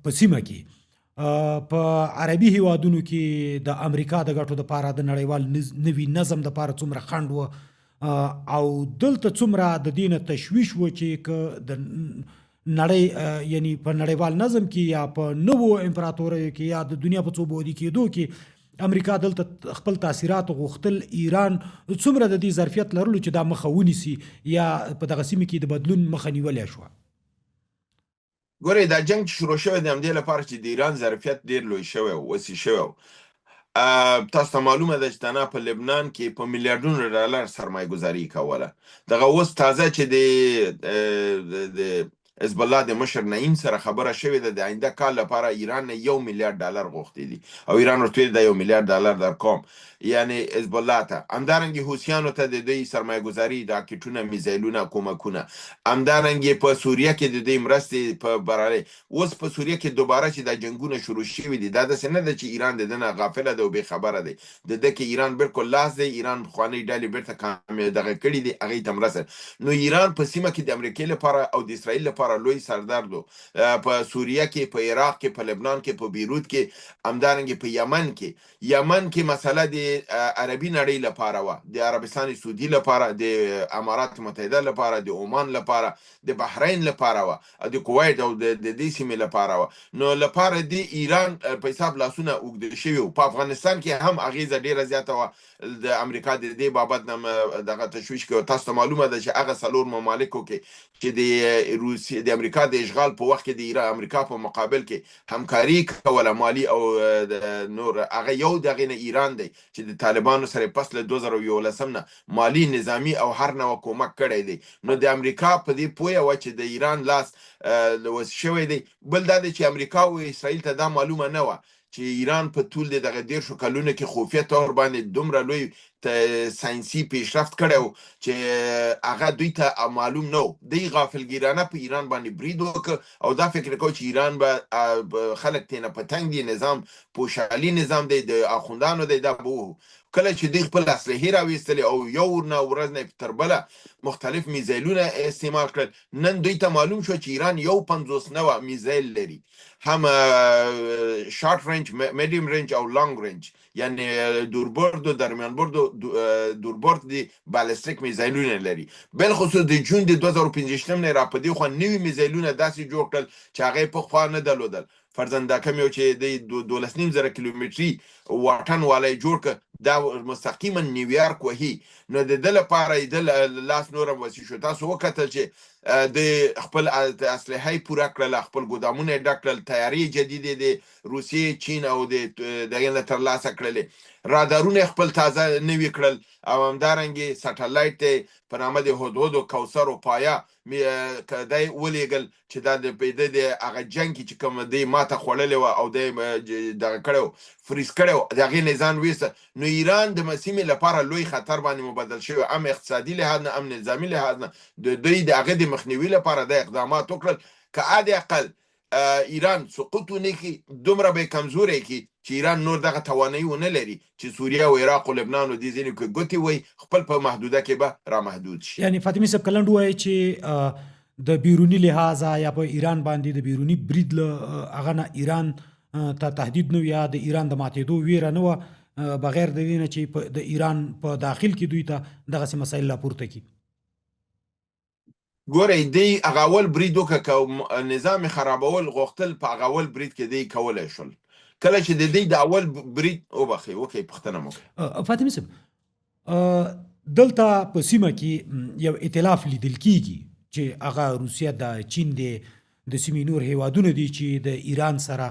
په سیمه کې په عربي هیوادونو کې د امریکا د ګټو لپاره د نړیوال نوي نظم لپاره څومره خنډ و او دلته څومره د دې نه تشویش و چې که د نړۍ یعنی په نړیوال نظم کې یا په نوو امپراتوریو کې یا د دنیا په څو بعدي کېدو کې امریکا دلته خپل تاثیرات غوښتل، ایران څومره د دې ظرفیت لرلو چې دا مخه ونیسي یا په دغه سیمه کې د بدلون مخه نیولی شوه؟ ګورئ، دا جنګ چې شروع شوی د همدې لپاره چې د ایران ظرفیت ډیر لوی شوی و، وسیع شوی و. تاسو ته معلومه ده چې تنها په لبنان کې په میلیارډونو ډالر سرمایه ګذاري کوله. دغه اوس تازه چې د حزب الله د مشر نعیم سره خبره شوې ده، د آینده کال لپاره ایران نه 1 میلیارډ ډالر غوښتي دي او ایران ورته ویلي دا 1 میلیارډ ډالر در کوم، یعنی حزب الله ته. همدارنګه حوثیانو ته د دوی سرمایه ګذاري، راکټونه، میزایلونه، کومکونه، همدارنګه په سوریه کې د دوی مرستې په برابرۍ. اوس په سوریه کې دوباره چې دا جنګونه شروع شوي دي، دا داسې نه ده چې ایران د ده نه غافله دی او بې خبره دی، د ده کې ایران بالکل لاس دی، ایران پخوانۍ ډلې بیرته کامیاب دغه کړي دي، هغې ته مرسته. نو ایران په سیمه کې د امریکې لپاره او د اسرائیل لپاره لپاره لوی سردرد و. په سوریه کې، په عراق کې، په لبنان کې، په بیروت کې، همدارنګه په یمن کې. یمن کې مسله د عربي نړۍ لپاره وه، د عربستان سعودي لپاره، د امارات متحده لپاره، د عمان لپاره، د بحرین لپاره وه، د کویت او د دې سیمې لپاره وه. نو لپاره د ایران په حساب لاسونه اوږده شوي وو. په افغانستان کې هم اغیزه ډیره زیاته وه. د امریکا د دې بابت نه دغه تشویش کې تاسو ته معلومه ده چې هغه څلور ممالکو کې چې د روسیې د امریکا د اشغال په وخت کې د ایران امریکا په مقابل کې همکاري کوله، مالی او نور، هغه یو دغه نه ایران دی چې د طالبانو سره پس له 2011 نه مالی، نظامی او هر نوع کومک کړی دی. نو د امریکا په دې پوهه وه چې د ایران لاس وس شوی دی. بل دا دی چې امریکا او اسرائیل ته دا معلومه نه وه چې ایران په طول د دغه 30 کلونو کې خفیه طور باندې دومره لوی ساینسي پیشرفت کړی و چې هغه دوی ته معلوم نه و. دوی غافلګیرانه په ایران باندې برید وکړ او دا فکر کوي چې ایران به خلک تېنه په تنګ دي، نظام پوشالي نظام دی، د اخوندانو دی، دا به وهو. کله چې دوی خپل اسلحې راویستلې او یو نه ورځ نه تر بله مختلف میزایلونه استعمال کړل، نن دوی ته معلوم شو چې ایران 51 نوع میزایل لري، هم شارټ رینج، میډیم رینج او لانګ رینج، یعنی دوربرد و درمیان برد و دوربرد دی بالستیک میزایلونه لري. بالخصوص د جون د 2025 نه را په دې خوا نوي میزایلونه داسې جوړ کړل چې هغه یې پخوا نه درلودل. فرضاً دا کوم یو چې د 12.5 زره کیلومتري واټن والی جوړ کړ، دا مستقیما نیویارک وهي. نو د ده لپاره یې د لاس نور هم وسیع شو. تاسو وکتل چې د خپل اسلحه یې پوره کړله، خپل ګودامونه یې ډک کړل، تیارې جدیدې د روسیې، چین او د دغې نه ترلاسه کړلې، رادارونه یې خپل تازه نوي کړل او همدارنګې سټلایټ ته په نامه د هدهد او کوثر او پایا دی ولېږل چې دا د د هغه جنګ کې چې کوم دی ماته خوړلې وه او دی دغه کړی و، فریز کړی و، د هغې نه ځان ویسته. نو ایران د سیمې لپاره لوی خطر باندې مبدل شوی، هم اقتصادي لحاظ نه، هم نظامي لحاظ نه. د دوی د هغه د مخنیوي لپاره د اقدامات وکړل که حد اقل ایران سقوط ونه کړي، دومره به کمزوری کړي چې ایران نور دغه توانایي ونه لري چې سوریه او عراق او لبنان او دې ځینو کې ګوتې وهي، خپل په محدوده کې به رامحدود شي. یعنی فاطمي صاحب، که لنډ ووایې چې د بیروني لحاظه یا په ایران باندې د بیروني برید له هغه نه ایران ته تهدید نه یا د ایران د ماتېدو ویره نه وه، بغیر د دې نه چې د ایران په داخل کې دوی ته دغسې مسایل راپورته کړي. ګورئ، دی هغه اول برید وکړه، که نظام یې خرابول غوښتل په هغه اول برید کې دی کولی شول. کله چې د دوی د اول برید، وبخښئ، وکړئ، پوښتنه مو وکړئ. فاطمي صاحب، دلته په سیمه کې یو ائتلاف لیدل کیږي چې هغه روسیه ده، چین دی، د سیمې نور هیوادونه دي چې د ایران سره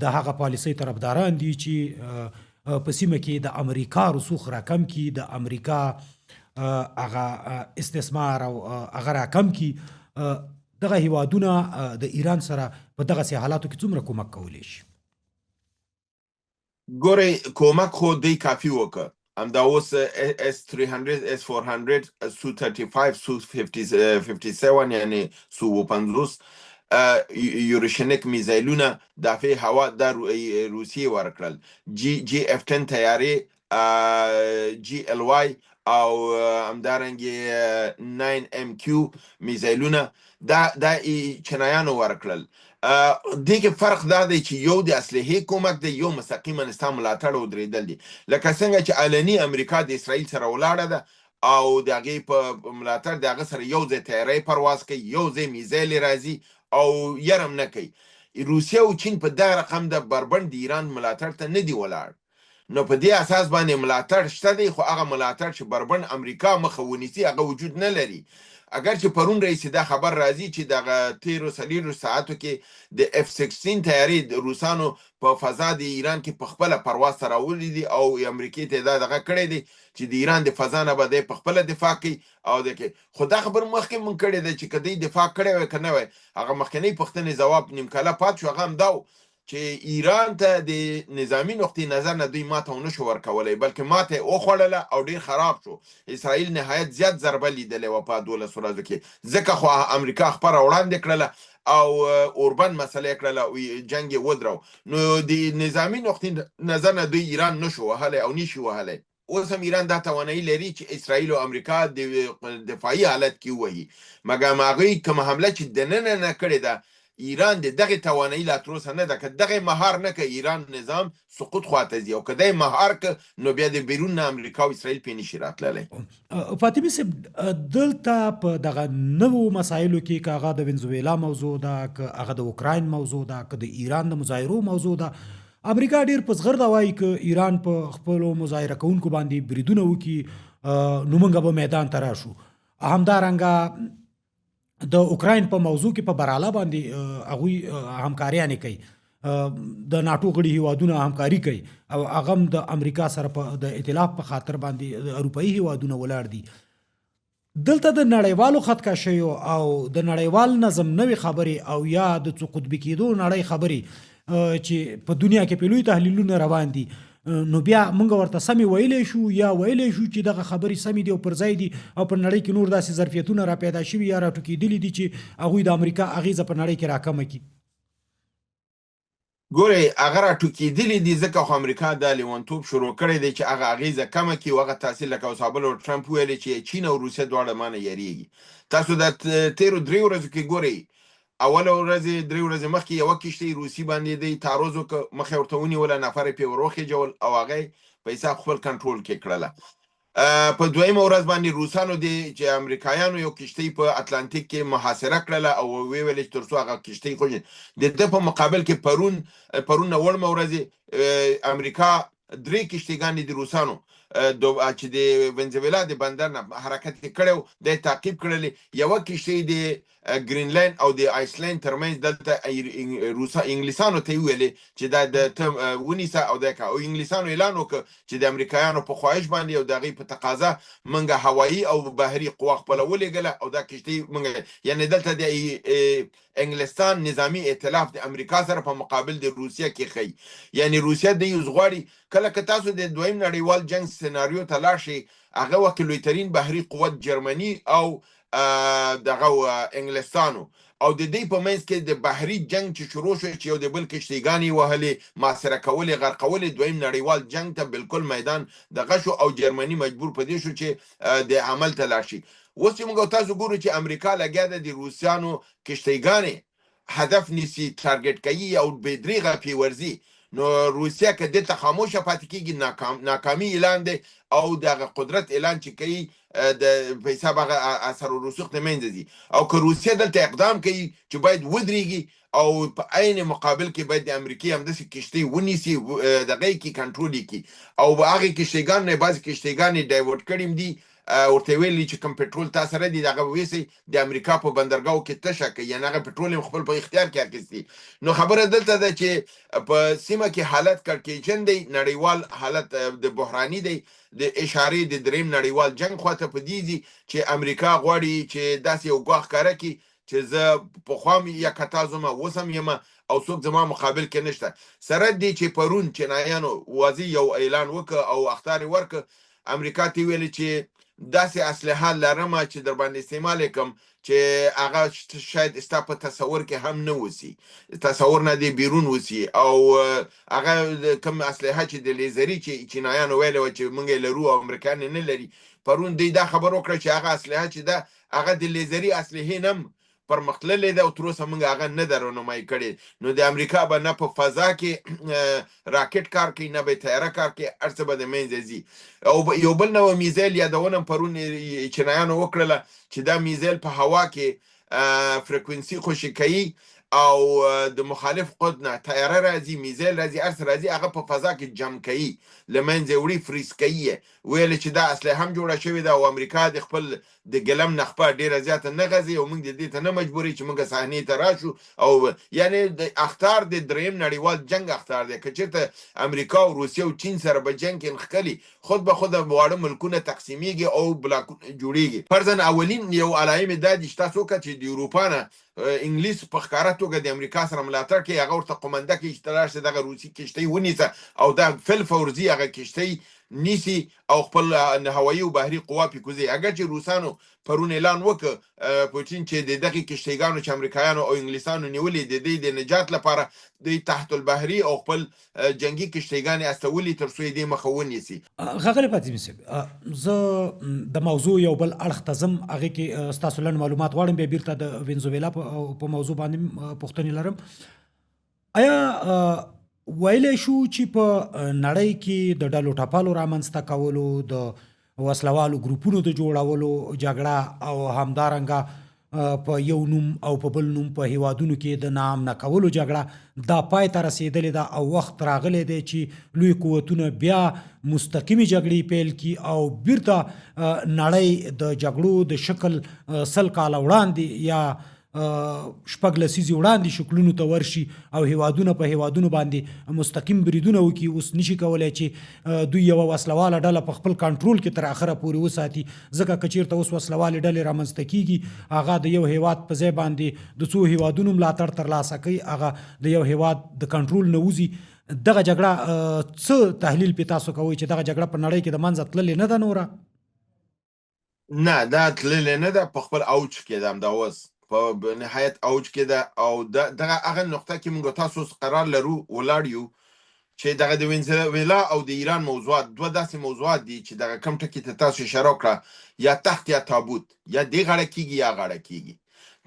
د هغه پالیسۍ طرفداران دي چې په سیمه کې د امریکا رسوخ راکم کړي، د امریکا هغه استثمار او هغه راکم کړي. دغه هیوادونه د ایران سره په دغسې حالاتو کې څومره کومک کولی شي؟ ګورئ، کومک خو دوی کافي وکړ. همدا اوس اس 300، اس 400، سو 35، سو 57، یعنی سو 50 یوریشنک میزایلونه، دافع هوا د روسیې ورکړل، جی جی اف 10 طیارې، جی ال وای او همدارنګه 9 ام کیو میزایلونه دا چینایانو ورکړل. دې کې فرق دا دی چې یو د اسلحې کومک دی، یو مستقیما ستا ملاتړ او درېدل دي. لکه څنګه چې علني امریکا د اسرائیل سره ولاړه ده او د هغې په ملاتړ د هغه سره یو ځای طیارې پرواز کوي، یو ځای میزایل راځي او یرم نه کوي، روسیه او چین په دغه رقم د بربند د ایران ملاتړ ته نه دی ولاړ. نو په دې اساس باندې ملاتړ شته دی، خو هغه ملاتړ چې بربند امریکا مخه ونیسي هغه وجود نه لري. اگر چې پرون رئیس دا خبر راځي چې دغه تیرو 24 ساعتو کې د اف 16 طیارې د روسانو په فضا د ایران کې په خپله پرواز ته راولي دي او امریکې ته دا دغه کړی دی چې د ایران د فضا نه به دی په خپله دفاع کوي او د کې. خو دا خبر مخکې مونږ کړې ده چې که دی دفاع کړی وای که نه وای، هغه مخکنۍ پوښتنې ځواب نیمکاله پات شو. هغه هم دا و چې ایران ته د نظامی نقطې نظر نه دوی ماته ونه شو ورکولی، بلکې ماته یې وخوړله او ډیر خراب شو. اسرائیل نهایت زیات ضربه لیدلې وه په 12 ورځو کې، ځکه خو امریکا خپره وړاندې کړله او اوربند مسله یې کړله او جنګ یې ودرو. نو د نظامی نقطې نظر نه دوی ایران نشو وهلی او نشي وهلی. اوس هم ایران دا توانایي لري چې اسرائیل او امریکا د دفاعي حالت کې ووهي، مګر هغوی کومه حمله چې دننه نه کړې ده، ایران د دغې توانایي لا تر اوسه نه ده. که دغه مهار نه که ایران نظام سقوط خواته ځي، او که دی مهار که نو بیا د بیرون نه امریکا او اسرائیل پې نشي راتللی. فاطمي صاحب، دلته په دغه نوو مسایلو کې، که هغه د ونزویلا موضوع ده، که هغه د اوکراین موضوع ده، که د ایران د مظاهرو موضوع ده، امریکا ډیر په زغرده وایي که ایران په خپلو مظاهره کوونکو باندې بریدونه وکړي نو موږ به میدان ته راشو. همدارنګه د اوکراین په موضوع کې په براله باندې هغوی همکاریانې کوي، د ناټو غړي هیوادونه همکاري کوي، او هغه هم د امریکا سره په د ائتلاف په خاطر باندې اروپایي هیوادونه ولاړ دي. دلته د نړیوالو خطکشیو او د نړیوال نظم نوې خبرې او یا د څو قطبي کېدو نړۍ خبرې چې په دنیا کې په لوی تحلیلونه روان دي، نو بیا موږ ورته سمې ویلی شو یا ویلی شو چې دغه خبرې سمې دي او پر ځای دي، او په نړۍ کې نور داسې ظرفیتونه را پیدا شوي یا راټوکېدلي دي چې هغوی د امریکا اغېزه په نړۍ کې راکمه کړي؟ ګورئ، هغه راټوکېدلي دي ځکه خو امریکا دا لیونتوب شروع کړی دی چې هغه اغېزه کمه کړي، او هغه تاثیر لکه اوس ابل او ټرمپ ویلې چې چین او روسیه دواړه ما نه یریږي. تاسو دا تېرو 3 ورځو کې ګورئ، اوله ورځ 3 ورځې مخکې یوه کښتۍ روسي باندې دی تعرض وکړ، مخه یې ورته ونیوله، نفر یې پرې وروخېجول او هغه یې په حساب خپل کنټرول کې کړله. په دویمه ورځ باندې روسانو دی چې امریکایانو یو کښتۍ په اتلانتیک کې محاصره کړله او ویې ویل چې تر څو هغه کښتۍ خوشې. د ده په مقابل کې پرون نه وړمه ورځ امریکا 3 کښتیګانې د روسانو چې د ونزویلا د بندر نه حرکت یې کړی و، دی تعقیب کړلې. یوه کښتۍ د ګرینلند او د آیسلند ترمنځ دلته روسا انګلیسانو ته ویلې چې دا د ته ونیسه او دا کا، او انګلیسانو اعلان وکړ چې د امریکایانو په خواهش باندې او د هغې په تقاضا موږ هوایي او بحري قوا خپله ولېږله او دا کښتۍ موږ، یعنې دلته د انګلستان نظامی ائتلاف د امریکا سره په مقابل د روسیه کې ښیي. یعنې روسیه دی اوس غواړي کله که تاسو د دویم نړیوال جنګ سناریو ته لاړ شئ، هغه وخت کې لوی ترین بحري قوت جرمني او دغه انګلستانو، او د دې په منځ کې د بحري جنګ چې شروع شو چې یو د بل کښتیګانې وهلې، محاصره کولې، غرقولې، دویم نړیوال جنګ ته بالکل میدان دغه شو او جرمني مجبور په دې شو چې د عمل ته لاړ شي. اوس چې موږ تاسو ګورو چې امریکا لګیا ده د روسیانو کښتیګانې هدف نیسي، ټارګټ کوي او بې دریغه پې ورځي، نو روسیه که دلته خاموشه پاتې کېږي ناکامي اعلان دی او د هغه قدرت اعلان چې کوي د په حساب هغه اثر و رسوخ د منځه ځي. او که روسیه دلته اقدام کوي چې باید ودرېږي او په عین مقابل کې باید د امریکې همداسې کښتۍ ونیسي، دغه یې کړي، کنټرول یې کړي، او هغې کښتیګانو نه بعضې کښتیګانې ډایورټ کړې هم دي، ورته ویلي چې کوم پټرول تا سره دي دغه به ویسئ د امریکا په بندرګاو کې تشه کوي، یعنې هغه پټرول هم خپل په اختیار کې اخیستي. نو خبره دلته ده چې په سیمه کې حالت کړکېچن دی، نړیوال حالت د بحراني دی، د اشارې د دریم نړیوال جنګ خواته په دې ځي چې امریکا غواړي چې داسې یو ګواښ ښکاره کړي چې زه پخوا هم یکتا زم، اوس هم یم او څوک زما مقابل کې نشته. سره دې چې پرون چینایانو واضح یو اعلان وکړ او اخطار یې ورکړ، امریکا ته ویل چې داسې اسلحه لرم چې در باندې استعمال یې کړم چې هغه شاید ستا په تصور کې هم نه وسی، تصور نه دی بیرون وسی. او هغه کوم اسلحه چې د لیزري چې چینایانو ویلې وه چې موږ یې لرو او امریکایان یې نه لري، پرون دوی دا خبر وکړه چې هغه اسلحه چې ده هغه د لیزري اسلحې نه هم پرمختللې ده او تر اوسه موږ هغه نه ده رونمایي کړې. نو د امریکا به نه په فضا کې راکټ کار کوي، نه به طیاره کار کوي، هر څه به د منځه ځي. او یو بل نوع میزایل یادونه هم پرون چینایانو وکړله چې دا میزایل په هوا کې فریکونسي خوشې کوي او د مخالف قد نه طیاره راځي، میزایل راځي، هر څه راځي، هغه په فضا کې جم کوي، له منځه وړي، فریز کوي یې. ویل چې دا اسلحه هم جوړه شوې ده او امریکا د خپل د ګلم نخپه ډیره زیاته نه غځي او موږ د دې ته نه مجبوري چې موږ صحنې ته راشو. او یعنی د اخطار د دریم نړیوال جنګ اخطار دی، که چېرته امریکا او روسیه او چین سره به جنګ کې نښکلي، خود به خود واړه ملکونه تقسیمیږي او بلاکونه جوړیږي. فرضاً اولین یو علایم دا دي چې تاسو وکړه چې د اروپا نه انګلیس په ښکاره توګه د امریکا سره ملاتړ کوي، هغه ورته قومنده کوي چې ته لاړ شه دغه روسي کښتۍ ونیسه او دا فل فورزي هغه کښتۍ نیسي او خپل هوایي او بحري قوا پې کوزوي. اګر چې روسانو پرون اعلان وکړ پوتین چې د دغې کښتیګانو چې امریکایانو او انګلیسانو نیولې د دوی د نجات لپاره دوی تحت البحري او خپل جنګي کښتیګانې استولي تر څو یې دې مخه ونیسي. ښاغلی فاطمي صاحب، زه د موضوع یو بل اړخ ته ځم، هغې کې ستاسو لنډ معلومات غواړم، بیا بیرته د وینزویلا په موضوع باندې پوښتنې لرم. ایا ویلی شو چې په نړۍ کې د ډلو ټپلو رامنځته کولو، د وسلوالو ګروپونو د جوړولو جګړه او همدارنګه په یو نوم او په بل نوم په هیوادونو کې د ناامنه کولو جګړه دا پای ته رسیدلې ده او وخت راغلی دی چې لوی قوتونه بیا مستقیمې جګړې پیل کړي او بیرته نړۍ د جګړو د شکل 100 کاله وړاندې یا 6 لسیزې وړاندې شکلونو ته ورشي او هیوادونه په هیوادونو باندې مستقیم بریدونه وکړي؟ اوس نشي کولای چې دوی یوه وسلواله ډله په خپل کنټرول کې تر اخره پورې وساتي، ځکه که چیرته اوس وسلوالې ډلې رامنځته کیږي، هغه د یو هیواد په ځای باندې د څو هیوادونو ملاتړ ترلاسه کوي، هغه د یو هیواد د کنټرول نه وځي. دغه جګړه څه تحلیل پې تاسو کوئ چې دغه جګړه په نړۍ کې د منځه تللې نه ده نوره؟ نه، دا تللې نه ده، په خپل اوج کې ده، همدا اوس په نهایت اوج کې ده. او دغه هغه نقطه کې موږ تاسو اوس قرار لرو، ولاړ یو چې دغه د وینزویلا او د ایران موضوعات دوه داسې موضوعات دي چې دغه کم ټکي ته تاسو اشاره وکړه، یا تخت یا تابوت، یا دې غاړه کیږي یا غاړه کیږي.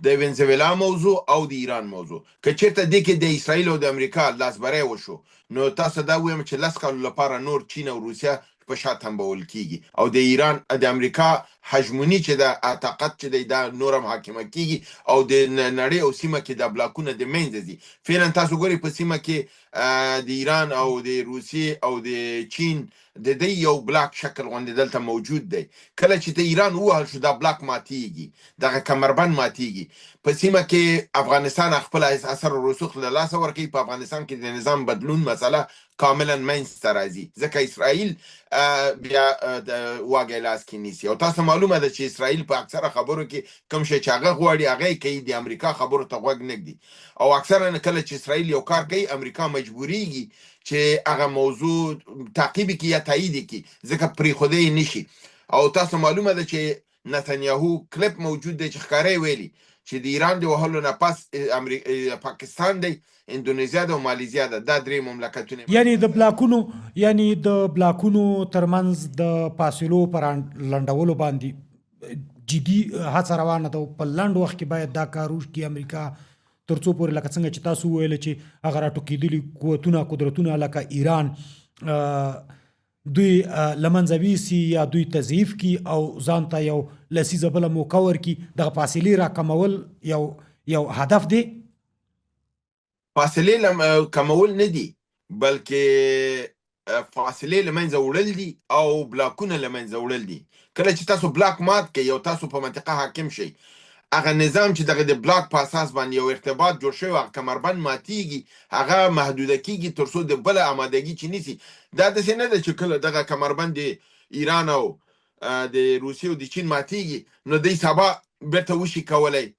د وینزویلا موضوع او د ایران موضوع، که چیرته دې کې د اسرائیل او د امریکا لاسبری وشو، نو تاسو دا ووایم چې 10 کالو لپاره نور چین او روسیه په شا تمبول کیږي او د ایران د امریکا هژموني چې ده، طاقت چې دی، دا نورم حاکمه کیږي او د نړۍ او سیمه کې دا بلاکونه د منځه ځي. فعلا تاسو ګورئ په سیمه کې د ایران او د روسیې او د چین د دې یو بلاک شکل غوندې دلته موجود دی. کله چې ته ایران ووهل شو، دا بلاک ماتیږي، دغه کمربند ماتیږي. په سیمه کې افغانستان خپل اثر او رسوخ له لاسه ورکوي. په افغانستان کې د نظام بدلون مسله کاملا منځ ته راځي، ځکه اسرائیل بیا د واګی لاس کې نیسي او تاسو معلومه ده چې اسرائیل په اکثره خبرو کې کوم شی چې هغه غواړي هغه یې کوي، د امریکا خبرو ته غوږ نه ږدي. او اکثرا کله چې اسرائیل یو کار کوي، امریکا مجبوریږي چې هغه موضوع تعقیب کړي یا تایید کړي، ځکه پرېښودی یې نشي. او تاسو معلومه ده چې نتنیاهو کلپ موجود دی چې ښکاره یې ویلي چې د ایران د وهلو نه پس پاکستان دی، اندونیزیا ده او مالیزیا ده، دا درې مملکتونه. یعنی د بلاکونو ترمنځ د فاصلو پر لنډولو باندې جدي هڅه روانه ده. په لنډ وخت کې باید دا کار وکړي امریکا، ترڅو پورې لکه څنګه چې تاسو وویل چې هغه راټوکېدلي قوتونه، قدرتونه لکه ایران دوی له منځه ویسي یا دوی تضعیف کړي او ځان ته یو لسیزه بله موقع ورکړي. دغه فاصلې راکمول یو هدف دی. فاصلې کمول نه دي، بلکې فاصلې له منځه وړل دي او بلاکونه له منځه وړل دي. کله چې تاسو بلاک مات کړئ او تاسو په منطقه حاکم شئ، هغه نظام چې دغه د بلاک په اساس باندې یو ارتباط جوړ شوی، هغه کمربند ماتیږي، هغه محدوده کیږي، تر څو د بل آمادګي چې نیسي. دا داسې نه ده چې کله دغه کمربند د ایران او د روسیې او د چین ماتیږي، نو دوی سبا بیرته وشي کولی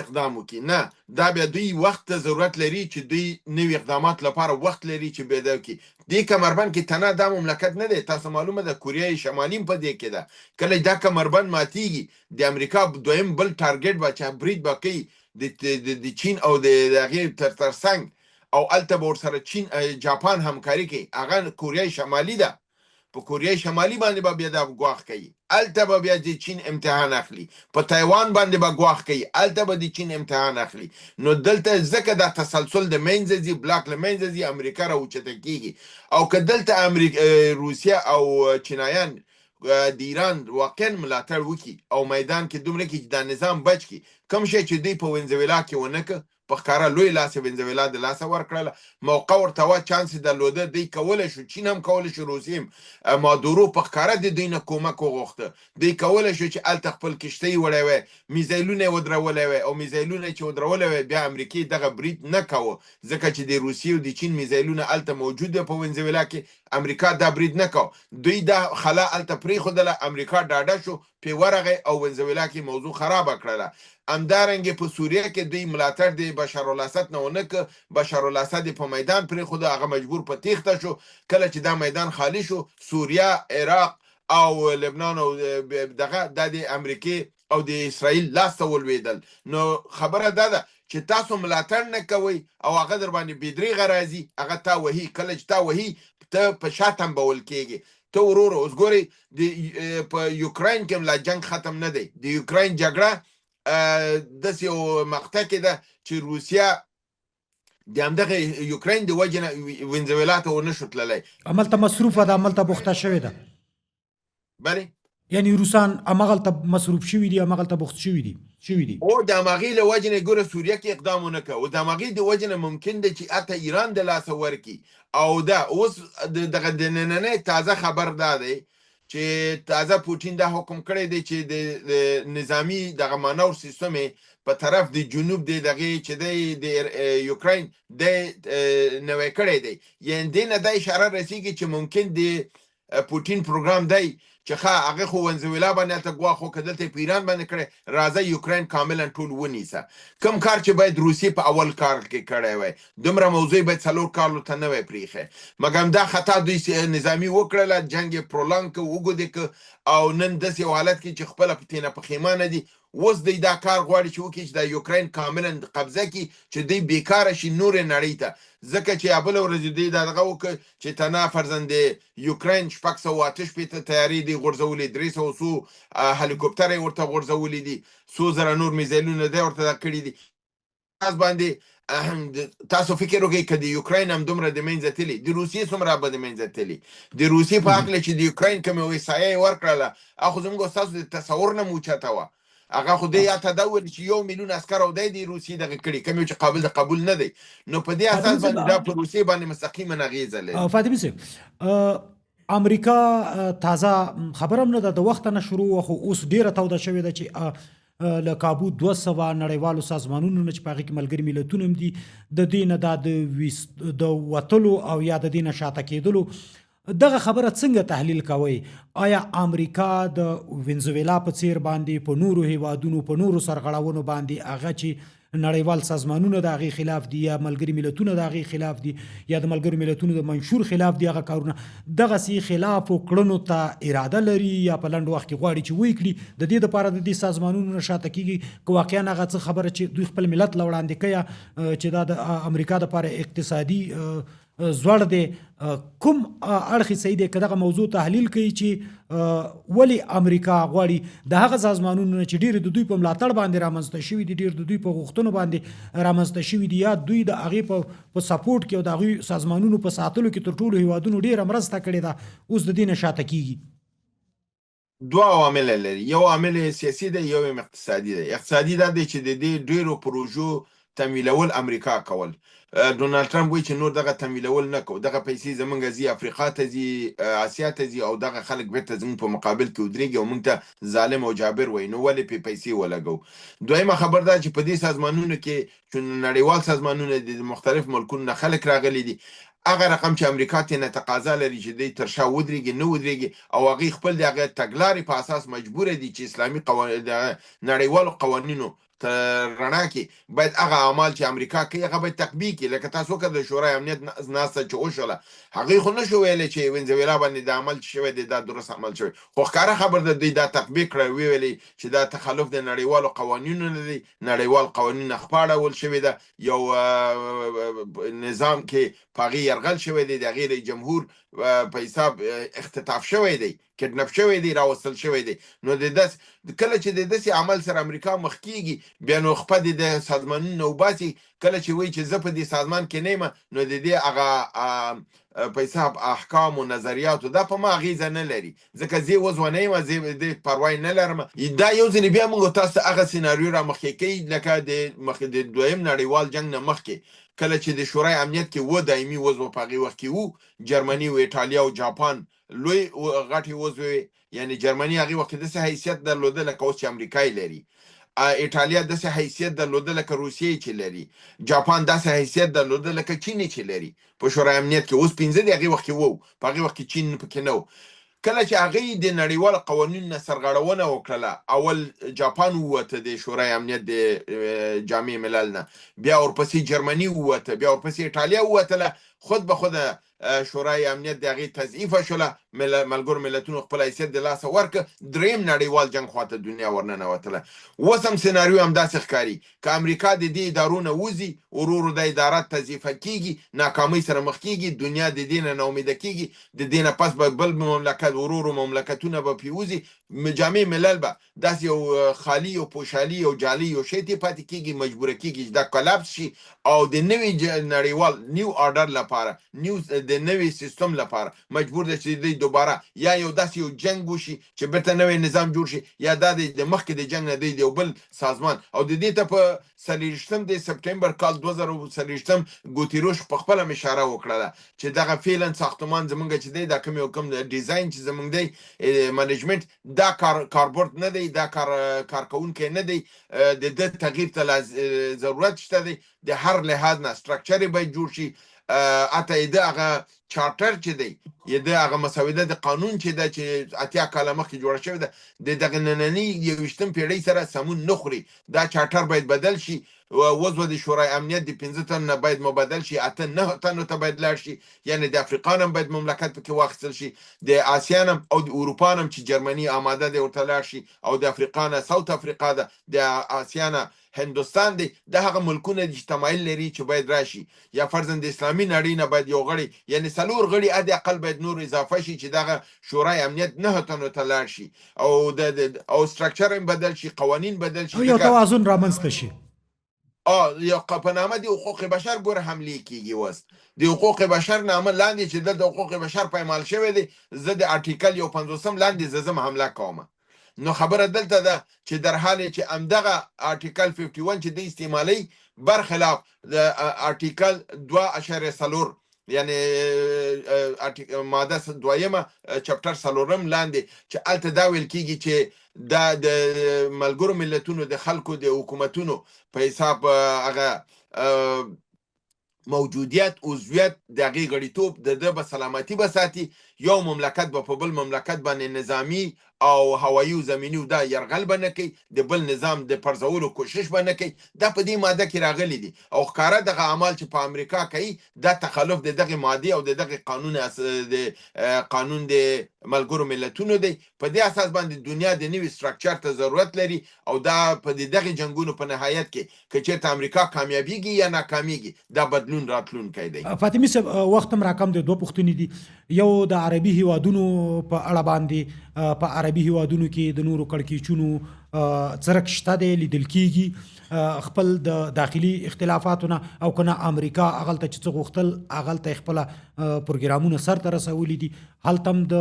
اقدام وکړي. نه، دا بیا دوی وخت ته ضرورت لري چې دوی نوي اقدامات لپاره وخت لري چې بیا دا وکړي. دې کمربند کې تنها دا مملکت نه دی، تاسو معلومه ده کوریای شمالي هم په دې کې ده. کله دا کمربند ماتیږي، د امریکا دویم بل ټارګټ به چې برید به کوي د چین او د هغې تر څنګ او هلته به ورسره چین جاپان همکاري کوي، هغه کوریای شمالي ده. په کوریای شمالي باندې به بیا دا ګواښ کوي، هلته به بیا د چین امتحان اخلي. په تایوان باندې به ګواښ کوي، هلته به د چین امتحان اخلي. نو دلته ځکه دا تسلسل د منځه ځي، بلاک له منځه ځي، امریکا را اوچته کیږي. او که دلته روسیه او چینایان د ایران واقعا ملاتړ وکړي او میدان کې دومره کې چې دا نظام بچ کړي، کوم شی چې دوی په ونزویلا کې ونه که، په ښکاره لوی لاس یې ونزویلا د لاسه ورکړله. موقع ورته وه، چانس یې درلوده، دوی کولی شو، چین هم کولی شو، روسیې هم. مادورو په ښکاره د دوی نه کومک وغوښته. دوی کولی شو چې هلته خپل کښتۍ وړی وای، میزایلونه یې ودرولی وای، او میزایلونه چې ودرولی وای، بیا امریکې دغه برید نه کاوه، ځکه چې د روسیې او د چین میزایلونه هلته موجود دی په ونزویلا کې. امریکا دا برید نه کاوه. دوی دا خلا هلته پرېښودله. امریکا ډاډه شو، پې ورغی او ونزویلا کې موضوع خرابه کړله. همدارنګه په سوریه کې دوی ملاتړ د بشارالاسد نه ونه کړ، بشارالاسد یې په میدان پرېښود، هغه مجبور په تېښته شو. کله چې دا میدان خالي شو، سوریه، عراق او لبنان او دغه دا د امریکې او د اسرائیل لاس ته ولوېدل. نو خبره دا ده چې تاسو ملاتړ نه کوئ او هغه در باندې بې درېغه راځي، هغه تا وهي. کله چې تا وهي، ته په شا تمبول کېږې. ته وروره اوس ګورئ، د په یوکراین کې هم لا جنګ ختم نه دی. د یوکراین جګړه داسې یو مقطع کې ده چې روسیه د همدغه یوکراین د وجې نه وینزویلا ته ونه شو تللی. هملته مصروفه ده، هملته بوخته شوې ده. بله. یعنی روسان همغلته مصروف شوي دي، همغلته بوخت شوي دي شوي دي. او د همغې له وجې نه ګوره سوریه کې اقدام ونه کړ، او د همغې د وجې نه ممکن ده چې حتی ایران د لاسه ورکړي. او دا اوس دغه د نننۍ تازه خبر دا دی چې تازه پوتین دا حکم کړی دی چې د نظامی دغه مانور سیستم په طرف د جنوب د دغه چې دی د یوکراین د نوی کړی دی. یعنی دې نه دا اشاره رسیږي چې ممکن د پوتین پروګرام دی چې ښه هغه خو ونزویلا باندې هلته ګواښ وکړ، دلته یې په ایران باندې کړی، راځه یوکراین کاملا ټول ونیسه. کوم کار چې باید روسیې په اول کار کې کړی وای، دومره موضوع باید 4 کالو ته نه وای پریښی. مګر دا خطا دوی نظامی وکړله، جنګ یې پرولانګ کړ، اوږد یې کړ، او نن داسې یو حالت کې چې خپله په تېنه پښېمانه دي. اوس دوی دا کار غواړي چې وکړي چې دا یوکراین کاملا قبضه کړي، چې دوی بیکاره شي نورې نړۍ ته. ځکه چې بله ورځ دوی دا دغه وکړ چې تنا فرضاً د یوکراین 668 طیارې دوی غورځولې، 300 څو هلیکوپټر یې ورته غورځولې دي، څو زره نور میزایلونه دی ورته دا کړي دي. تاسو باندې تاسو فکر وکړئ که د یوکراین هم دومره د منځه تللی، د روسیې څومره به د منځه تللی؟ د روسیې په هکله چې د یوکراین کومې وسایه یې ورکړله، هغه خو زموږ ستاسو د تصور نه هم اوچته وه. هغه خو دې یا ته دا وویل چې 1 میلیون عسکر او دی د روسیې دغه کړي، کوم یو چې قابل د قبول نه دی. نو په دې اساس باندې دا په روسیې باندې مستقیما اغېزه لري. فاطمي صاحب، امریکا تازه خبره هم نه ده، د وخته نه شروع وه، خو اوس ډېره توده شوې ده چې له کابو 200 نړیوالو سازمانونو نه چې په هغې کې ملګري ملتونه هم دي، د دې نه دا د وتلو او یا د دې نه شاته کېدلو دغه خبره څنګه تحلیل کوئ؟ آیا امریکا د وینزویلا په څیر باندې په نورو هیوادونو په نورو سرغړونو باندې هغه چې نړیوال سازمانونه د هغې خلاف دي یا ملګري ملتونه د هغې خلاف دي یا د ملګرو ملتونو د منشور خلاف دي، هغه کارونه دغسې خلاف کړنو ته اراده لري یا په لنډ وخت کې غواړي چې ویې کړي، د دې دپاره د دې سازمانونو نه شاته کېږي؟ که واقعا هغه څه خبره چې دوی خپل ملت له وړاندې کوي چې دا د امریکا دپاره اقتصادي زوړ دی، کوم اړخ یې صحیح دی؟ که دغه موضوع تحلیل کوي چې ولې امریکا غواړي د هغه سازمانونو نه چې ډېر د دوی په ملاتړ باندې رامنځته شوي دي، ډېر د دوی په غوښتنو باندې رامنځته شوي دي، یا دوی د هغې په سپورټ کې او د هغوی سازمانونو په ساتلو کې تر ټولو هیوادونو ډېره مرسته کړې ده، اوس د دې نه شاته کیږي؟ دوه عوامل لري، یو عامل یې سیاسي دی، یو یې اقتصادي دی. اقتصادي دا دی چې د دې ډېرو پروژو تمویلول امریکا کول. ډونالډ ټرمپ وایي چې نور دغه تمویلول نه کوو، دغه پیسې زمونږ ځي افریقا ته ځي، اسیا ته ځي، او دغه خلک بیرته زمونږ په مقابل کې ودرېږي او مونږ ته ظالم او جابر وایي، نو ولې پرې پیسې ولګوو؟ دویمه خبر دا چې په دې سازمانونو کې چې نړیوال سازمانونه دي، د مختلف ملکونو نه خلک راغلي دي، هغه رقم چې امریکا ترې نه تقاضا لري چې دوی تر شا ودرېږي نه ودرېږي، او هغوی خپل د هغه تګلارې په اساس مجبوره دي چې اسلامي نړیوالو قوانینو ته رڼا کې باید هغه اعمال چې امریکا کوي هغه باید تقبیح کړي. لکه تاسو وکړه د شورای امنیت ناسته چې وشوله، هغوی خو نه شو ویلی چې وینزویلا باندې دا عمل چې شوی دی دا درست عمل شوی، خو ښکاره خبر ده دوی دا تقبیح کړه، ویې ویلې چې دا تخلف د نړیوالو قوانینو نه دی، نړیوال قوانین نه خپاړول شوې ده، یو نظام کې په هغې یرغل شوی دی، د هغې رئیس جمهور په حساب اختطاف شوی دی، کډنپ شوی دی، راوستل شوی دی. نو د داس کله چې د داسې عمل سره امریکا مخ کیږي، بیا نو خپه د سازمانونو وباسي. کله چې وایي چې زه په دې سازمان کې نه یم، نو د دې هغه په حساب احکام او نظریاتو دا په ما اغېزه نه لري، ځکه زه اوس ونه یم، زه دې پروا نه لرم. دا یو ځل بیا موږ تاسو ته هغه سیناریو را مخکې کوي لکه د دویم نړیوال جنګ نه مخکې، کله چې د شورای امنیت کې و دایمي وضع په هغې وخت کې وو، جرمني او ایټالیا او جاپان لوی غټې وضع وې. یعنی جرمني هغې وخت کې داسې حیثیت درلوده لکه اوس چې امریکا یې لري، ایټالیا داسې حیثیت درلوده لکه روسیې چې لري، جاپان داسې حیثیت درلوده لکه چین چې لري په شورای امنیت کې. اوس 5 دی، هغې وخت کې وو، په هغې وخت کې چین پکې نه و. کله چې هغوی د نړیوالو قوانینو نه سرغړونه وکړله، اول جاپان ووته د شورای امنیت د جامع ملل نه، بیا ورپسې جرمني ووته، بیا ورپسې ایټالیا ووتله، خود به خوده شورای امنیت د هغې تضعیفه شوله، ملګرو ملتونو خپل حیثیت د لاسه ورکړ، دریم نړیوال جنګ خواته دنیا ورننوتله. اوس هم سناریو همداسې ښکاري، که امریکا د دې ادارو نه وځي، ورو ورو دا ادارات تضعیفه کیږي، ناکامۍ سره مخ کیږي، دنیا د دې نه ناامیده کیږي، د دې نه پس به بل مملکت ورو ورو مملکتونه به پرې وځي، جامع ملل به داسې یو خالي، یو پوشالي، یو جعلي یو شی ترې پاتې کیږي، مجبوره کیږي چې دا کلاپس شي او د نوي نړیوال نیو آرډر لپاره، نیو د نوي سیستم لپاره مجبور دی چې دوی دوباره یا یو داسې یو جنګ وشي چې بیرته نوی نظام جوړ شي، یا دا دی د مخکې د جنګ نه دوی د یو بل سازمان او د دې ته په څلوېښتم د سپټمبر کال 2024 ګوتیروش په خپله هم اشاره وکړله چې دغه فعلا ساختمان زمونږ چې دی، دا کوم یو کوم ډیزاین چې زمونږ دی، منیجمنټ، دا کار کاربرد نه دی، دا کار کارکوونکی نه دی، د ده تغییر ته ضرورت شته دی، د هر لحاظ نه سټرکچر یې باید جوړ شي، حتی یې ده هغه چارټر چې دی، یې ده هغه مسوده د قانون چې ده چې 80 کاله مخکې جوړه شوې ده، د دغه نننۍ 21 پیړۍ سره سمون نه خوري، دا چارټر باید بدل شي، عضو د شورای امنیت د 5 تنو نه باید مبدل شي، 8 9 تنو ته باید لاړ شي، یعنی د افریقا نه باید مملکت پکې واخیستل شي، د آسیا نه او د اروپا نه چې جرمني آماده دی ورته لاړ شي، او د افریقا نه ساوت افریقا ده، د آسیا نه هندوستان دی، دا هغه ملکونه دي چې تمایل لري چې باید راشي، یا فرضاً د اسلامي نړۍ نه باید یو غړی، یعنی 4 غړي حد اقل باید نور اضافه شي چې دغه شورای امنیت 9 تنو ته لاړ شي او د او سټرکچر هم بدل شي، قوانین بدل شي، او یو توازن رامنځته شي. یو په نامه د حقوق بشر ګوره حملې کیږي اوس د حقوق بشر نامه لاندې چې دلته حقوق بشر پایمال شوی دی، زه د آرټیکل 51 لاندې زه ځم حمله کوم. نو خبره دلته ده چې در حال چې همدغه آرټیکل 51 چې دی استعمالوي برخلاف د آرټیکل 2.4، یعنی ماده دویمه چپټر څلورم لاندې چې هلته دا ویل کیږي چې دا د ملګرو ملتونو د خلکو د حکومتونو په حساب هغه موجودیت، عضویت، د هغې غړیتوب د ده به سلامتی به ساتي، یو مملکت به په بل مملکت باندې نظامی او هوایي او زمیني او دا یرغل به نه کوي، د بل نظام د پرځولو کوشش به نه کوي. دا په دې ماده کې راغلي دي او ښکاره دغه اعمال چې په امریکا کوي دا تخلف د دغې مادې او د دغې قانون د قانون د ملګرو ملتونو دی. په دې اساس باندې دنیا د نوي سټرکچر ته ضرورت لري او دا په دې دغې جنګونو په نهایت کې که چېرته امریکا کامیابیږي یا ناکامیږي دا بدلون راتلونکی دی. فاطمي صاحب وخت هم راکم دی، دوه پوښتنې دي. یو د عربي هیوادونو په اړه باندې، په عربي هیوادونو کې د نورو کړکېچونو څرک شته دی، لیدل کیږي خپل د داخلي اختلافاتو نه، او که نه امریکا هغلته چې څه غوښتل هغلته یې خپله پروګرامونه سرته رسولي دي، هلته هم د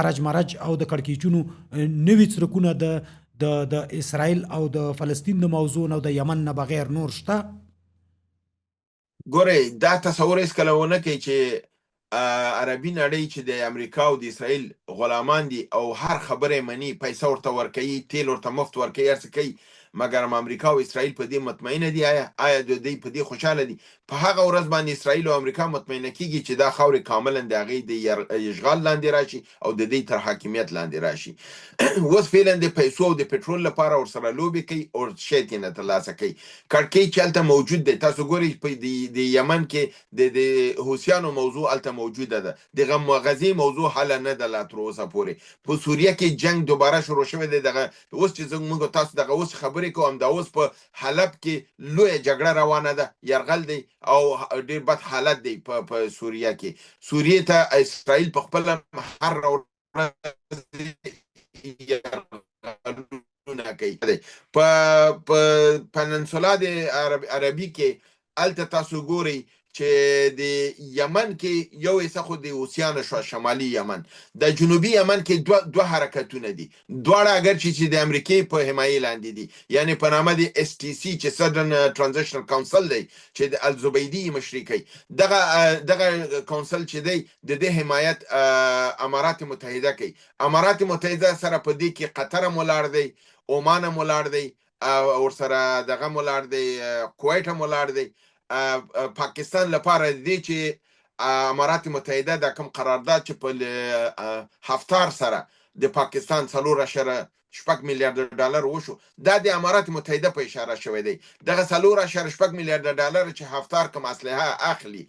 هرج مرج او د کړکېچونو نوي څرکونه د د د اسرائیل او د فلسطین د موضوع نه او د یمن نه بغیر نور شته؟ ګورئ، دا تصور هېڅکله ونه کړئ چې عربي نړۍ چې د امریکا او د اسرائیل غلامان دي او هر خبره یې مني، پیسه ورته ورکوي، تیل ورته مفت ورکوي، هر څه کوي، مګر امریکا او اسرائیل په دې مطمئنه دي؟ آیا دوی په دې خوشحاله دي؟ په هغه ورځ باندې اسرائیل او امریکا مطمئنه کیږي چې دا خاورې کاملا د هغې د اشغال لاندې راشي او د دې تر حاکمیت لاندې راشي. اوس فعلا د پیسو او د پټرول لپاره ورسره لوبې کوي او شی ترې نه ترلاسه کوي. کړکېچ هلته موجود دی، تاسو ګورئ په د یمن کې د حوثیانو موضوع هلته موجوده ده، د غزې موضوع حل نه ده لا تر اوسه پورې. په سوریه کې جنګ دوباره شروع شوی دی، دغه اوس چې موږ تاسو دغه اوس خبرې کوو، همدا اوس په حلب کې لویه جګړه روانه ده، یرغل دی او ډیر بد حالت دی په سوریه کې. سوریې ته اسرائیل په خپله هر ورځ یرغلونه کوي. په پننسولا د عربي کې هلته تاسو ګورئ چې د یمن کې یو حصه خو د حوثیانو شوه، شمالي یمن، د جنوبي یمن کې دوه حرکتونه دي، دواړه اګر چې د امریکې په حمایې لاندې دي، یعنی په نامه د اس ټي سي چې سدرن ترانزیشنل کونسل دی چې د الزبیدي مشري کوي، دغه کونسل چې دی د دې حمایت امارات متحده کوي. امارات متحده سره په دې کې قطر هم ولاړ دی، عمان هم ولاړ دی، ورسره دغه هم ولاړ دی، کویټ هم ولاړ دی. پاکستان لپاره دې چې امارات متحده دا کوم قرارداد چې په هفتار سره د پاکستان 4.6 میلیارډ ډالر وشو، دا د امارات متحده په اشاره شوی دی. دغه 4.6 میلیارډ ډالر چې هفتار کوم اسلحه اخلي،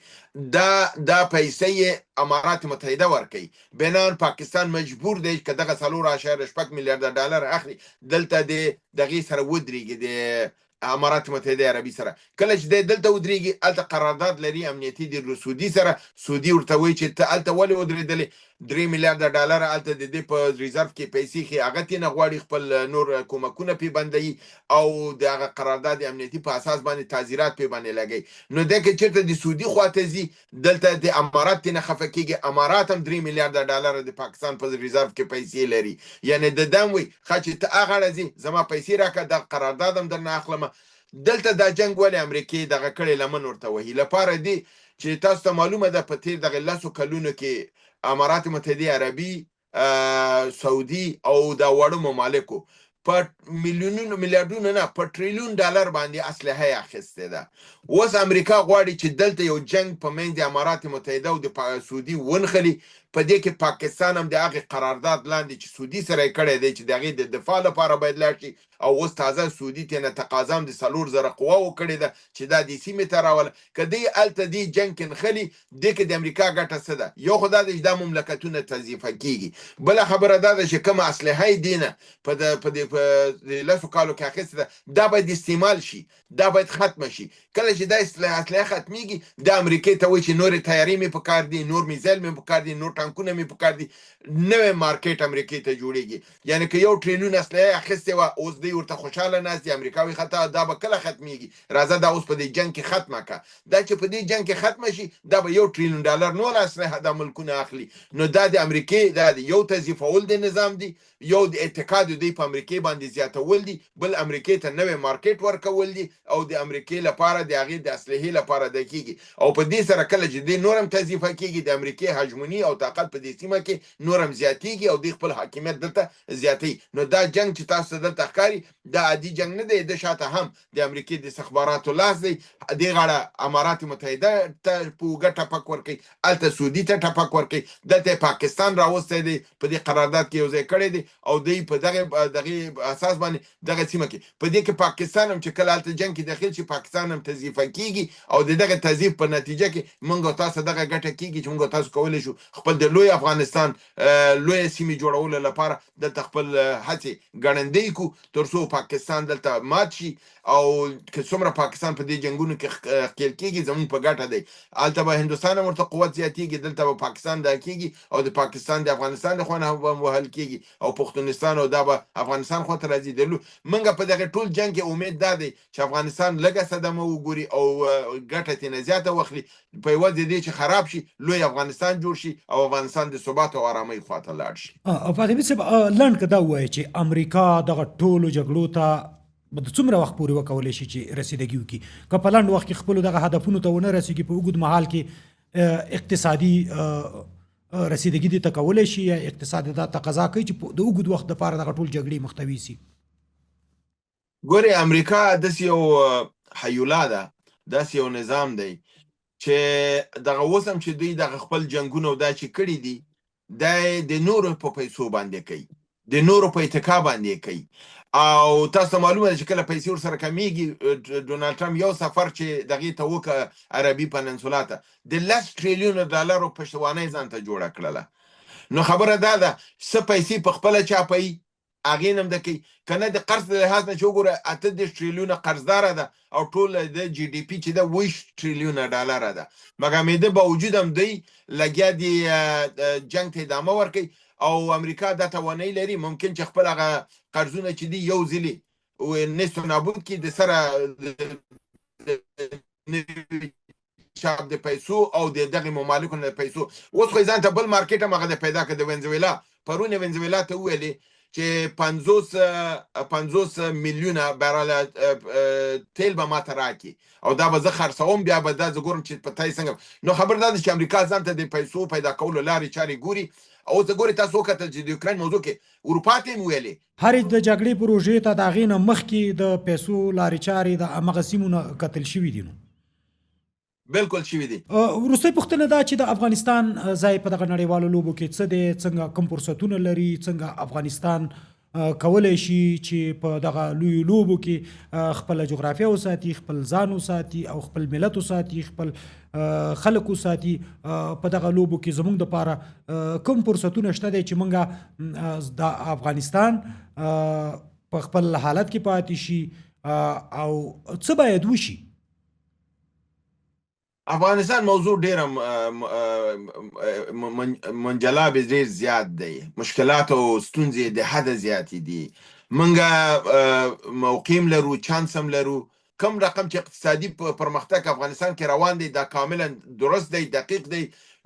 دا پیسې یې امارات متحده ورکوي. بنان پاکستان مجبور دی که دغه 4.6 میلیارډ ډالر اخلي، دلته د دغې سره ودرېږي، د امارات متحده عربي سره. کله چې دی دلته ودرېږي، هلته قرارداد لري امنیتي د سعودي سره. سعودي ورته وایي چې ته هلته ولې ودرېدلې؟ 3 میلیارډ ډالر هلته د دې په ریزرف کې پیسې ښي، هغه ترې نه غواړي خپل نور کومکونه پې بندوي او د هغه قرارداد امنیتي په اساس باندې تعزیرات پې باندې لګوي. نو دی که چېرته د سعودي خواته ځي، دلته د امارات ترې نه خفه کېږي. امارات هم 3 میلیارډ ډالر د پاکستان په ریزرف کې پیسې لري. یعنې د دم وایي ښه چې ته هغه اړه ځې، زما پیسې راکړه، دغه قرارداد هم درنه اخلم. دلته دا جنګ ولې امریکې دغه کړې لمن ورته وهي؟ لپاره دې چې تاسو ته معلومه ده په تېر دغه 10 کلونو کې امارات متحده عربي، سعودي او دا وړو ممالکو په میلیونونو، میلیارډونو نه، په ټریلیون ډالر باندې اسلحه یې اخیستې ده. اوس امریکا غواړي چې دلته یو جنګ په منځ د امارات متحده او د سعودي ونښلي. په دې کې پاکستان هم د هغې قرارداد لاندې چې سعودي سره یې کړی دی چې د هغې د دفاع لپاره باید لاړ شي، او اوس تازه سعودي ترې نه تقاضا هم د 4000 قواو کړې ده چې دا دې سیمې ته راوله. که دی هلته دې جنګ کې نښلي، دې کې د امریکا ګټه څه ده؟ یو خو دا ده چې دا مملکتونه تضعیفه کېږي، بله خبره دا ده چې کومه اسلحه یې دې نه په دې 10 کالو کې اخیستې ده، دا باید استعمال شي، دا باید ختمه شي. کله چې دا اسلحه ختمېږي، دا امریکې ته وایي چې نورې تیارې مې پکار دي، نور میزایل مې پکار دي، نور ټانکونه مې پکار دي. نوی مارکیټ امریکې ته جوړېږي. یعنې که یو ټریلیون اسلحه یې اخیستې وه، اوس دوی ورته خوشحاله ناست دي. امریکا وایي خطا دا به کله ختمېږي، راځه دا اوس په دې جنګ کې ختمه کړه. دا چې په دې جنګ کې ختمه شي، دا به یو ټریلیون ډالر نور اسلحه دا ملکونه اخلي. نو دا د امریکې دا دی یو تضعیفول د نظام دی، یو د اعتقاد دوی په امریکې باندې زیاتول دي، بل امریکې ته نوی مارکیټ ورکول دي، او د امریکې لپاره د هغې د اسلحې لپاره د کېږي. او په دې سره کله چې دې نور هم تضعیفه کېږي، د امریکې هژموني او طاقت په دې سیمه کې نور هم زیاتېږي او دوی خپل حاکمیت دلته زیاتوي. نو دا جنګ چې تاسو ته دلته ښکاري، دا عادي جنګ نه دی، د شاته هم د امریکې د استخباراتو لاس دی. دې غاړه امارات متحده ته په اوږه ټپک ورکوي، هلته سعودي ته ټپک ورکوي، دلته پاکستان راوستی دی، په دې قرارداد کې یو ځای کړی دی، او دوی په دغه اساس باندې دغه سیمه کې په دې کې پاکستان هم چې کله هلته جنګ کې داخل شي، پاکستان هم تضعیفه کېږي. او د دغه تضعیف په نتیجه کې موږ او تاسو دغه ګټه کېږي چې موږ تاسو کولی شو خپل د لوی افغانستان لویې سیمې جوړولو لپاره دلته خپل هڅې ګړندۍ کړو، تر څو پاکستان دلته مات شي. او که څومره پاکستان په دې جنګونو کې ښکېل کېږي، زموږ په ګټه دی. هلته به هندوستان هم ورته قوت زیاتېږي، دلته به پاکستان دا کېږي، او د پاکستان د افغانستان د خوا نه به وهل کېږي، او پښتونستان او دا به افغانستان خوا ته راځي. د موږ په دغه ټول جنګ کې امید دا دی چې افغانستان لږه صدمه وګوري او ګټه ترې نه زیاته واخلي، په عوض د دې چې خراب شي، لوی افغانستان جوړ شي او افغانستان د ثبات او آرامۍ خواته لاړ شي. فاطمي صاحب، لنډ که دا ووایې چې امریکا دغه ټولو جګړو ته د څومره وخت پورې وکولی شي چې رسیدګي وکړي؟ که په لنډ وخت کې خپلو دغه هدفونو ته ونه رسیږي، په اوږد مهال کې اقتصادي رسیدګي دې ته کولی شي، یا اقتصاد دا تقاضا کوي چې د اوږد وخت لپاره دغه ټول جګړې مختوي سي؟ ګورې، امریکا داسې یو حیولا ده، داسې یو نظام دی چې دغه اوس هم چې دوی دغه خپل جنګونه او دا چې کړي دي، دا د نورو په پیسو باندې کوي، د نورو په اتکا باندې کوي. او تاسو ته معلومه ده چې کله پیسې ورسره کمیږي، ډونالډ ټرمپ یو سفر چې دغې ته وکړه عربي پننسولا ته، د 10 ټریلیون ډالرو پشتوانه یې ځان ته جوړه کړله. نو خبره دا ده څه پیسې په خپله چاپوي، هغې نه هم د کوي، که نه د قرض د لحاظ نه چې وګوره 38 ټریلیونه قرضداره ده، او ټول د جي ډي پي چې ده 22 ټریلیونه ډالره ده. مګر د باوجود هم دوی لګیا دي جنګ ته ادامه ورکوي. او امریکا دا توانایي لري ممکن چې خپل هغه قرضونه چې دي یو ځلي نیست و نابود کړي، د سره نوي چاپ د پیسو او د دغه ممالکو نه د پیسو. اوس خو یې ځان ته بل مارکیټ هم هغه د پیدا کړ، د وینزویلا. پرون یې وینزویلا ته وویلې چې 50 میلیونه بارله تیل به ماته راکړي او دا به زه خرڅوم، بیا به دا زه ګورم چې په تای څنګه. نو خبر دا ده چې امریکا ځان ته د پیسو پیدا کولو لارې چارې ګوري. او اوس ګوري تاسو وکتل چې د یوکراین موضوع کې اروپا ته یې وویلې هرې د جګړې پروژې ته د هغې نه مخکې د پیسو لارې چارې د همغه سیمو نه کتل شوي دي. نو بالکل شوي دي. وروستۍ پوښتنه دا چې د افغانستان ځای په دغه نړیوالو لوبو کې څه دی، څنګه کوم فرصتونه لري، څنګه افغانستان کولی شي چې په دغه لویو لوبو کې خپله جغرافیه وساتي، خپل ځان وساتي او خپل ملت وساتي، خپل خلک وساتي، په دغه لوبو کې زموږ دپاره کوم فرصتونه شته دی چې موږ د افغانستان په خپل حالت کې پاتې شي او څه باید وشي؟ افغانستان موضوع ډیره منجلاب ډیر زیات دی، مشکلات او ستونزې د حده زیاتې دي. مونږه موقع هم لرو، چانس هم لرو. کوم رقم چې اقتصادي پرمختګ افغانستان کې روان دی، دا کاملا درست دی، دقیق دی،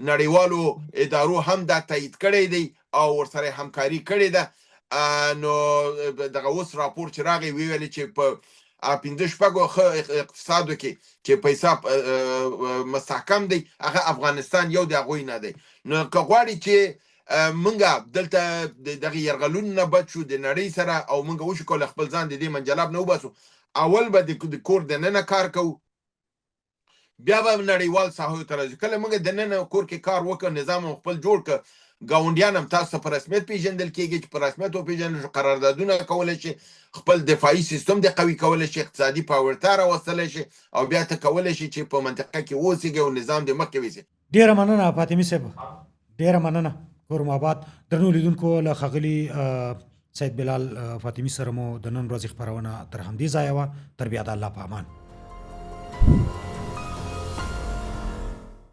نړیوالو ادارو هم دا تایید کړی دی او ورسره همکاري کړې ده. نو دغه اوس راپور چې راغی، وی ویل چې په پنځه شپږو ښه اقتصادو کې چې پیسې مستحکم دی، هغه افغانستان یو د هغوی نه دی. نو که غواړي چې مونږه دلته د دغه یرغلونو نه بچ شو د نړۍ سره، او مونږ وشو کولای خپل ځان د دې منجلاب نه وباسو، اول به د کور دننه کار کوو، بیا به نړیوال ساحو ته راځو. کله موږ دننه کور کې کار وکړ، نظام هم خپل جوړ کړ، ګاونډیان هم تاسو ته په رسمیت پیژندل کیږي، چې په رسمیت وپیژندل شو، قراردادونه کولی شي، خپل دفاعي سیستم د قوي کولی شي، اقتصادي پیاوړتیا راوستلی شي، او بیا ته کولی شي چې په منطقه کې اوسېږي او نظام دې مخکې ویسي. ډیره مننه فاطمي صاحب، ډیره مننه، کور مو آباد. درنو لیدونکو، له ښاغلي سید بلال فاطمي سره مو د نن ورځې خپرونه تر همدې ځایه وه. تر بیا د الله په امان.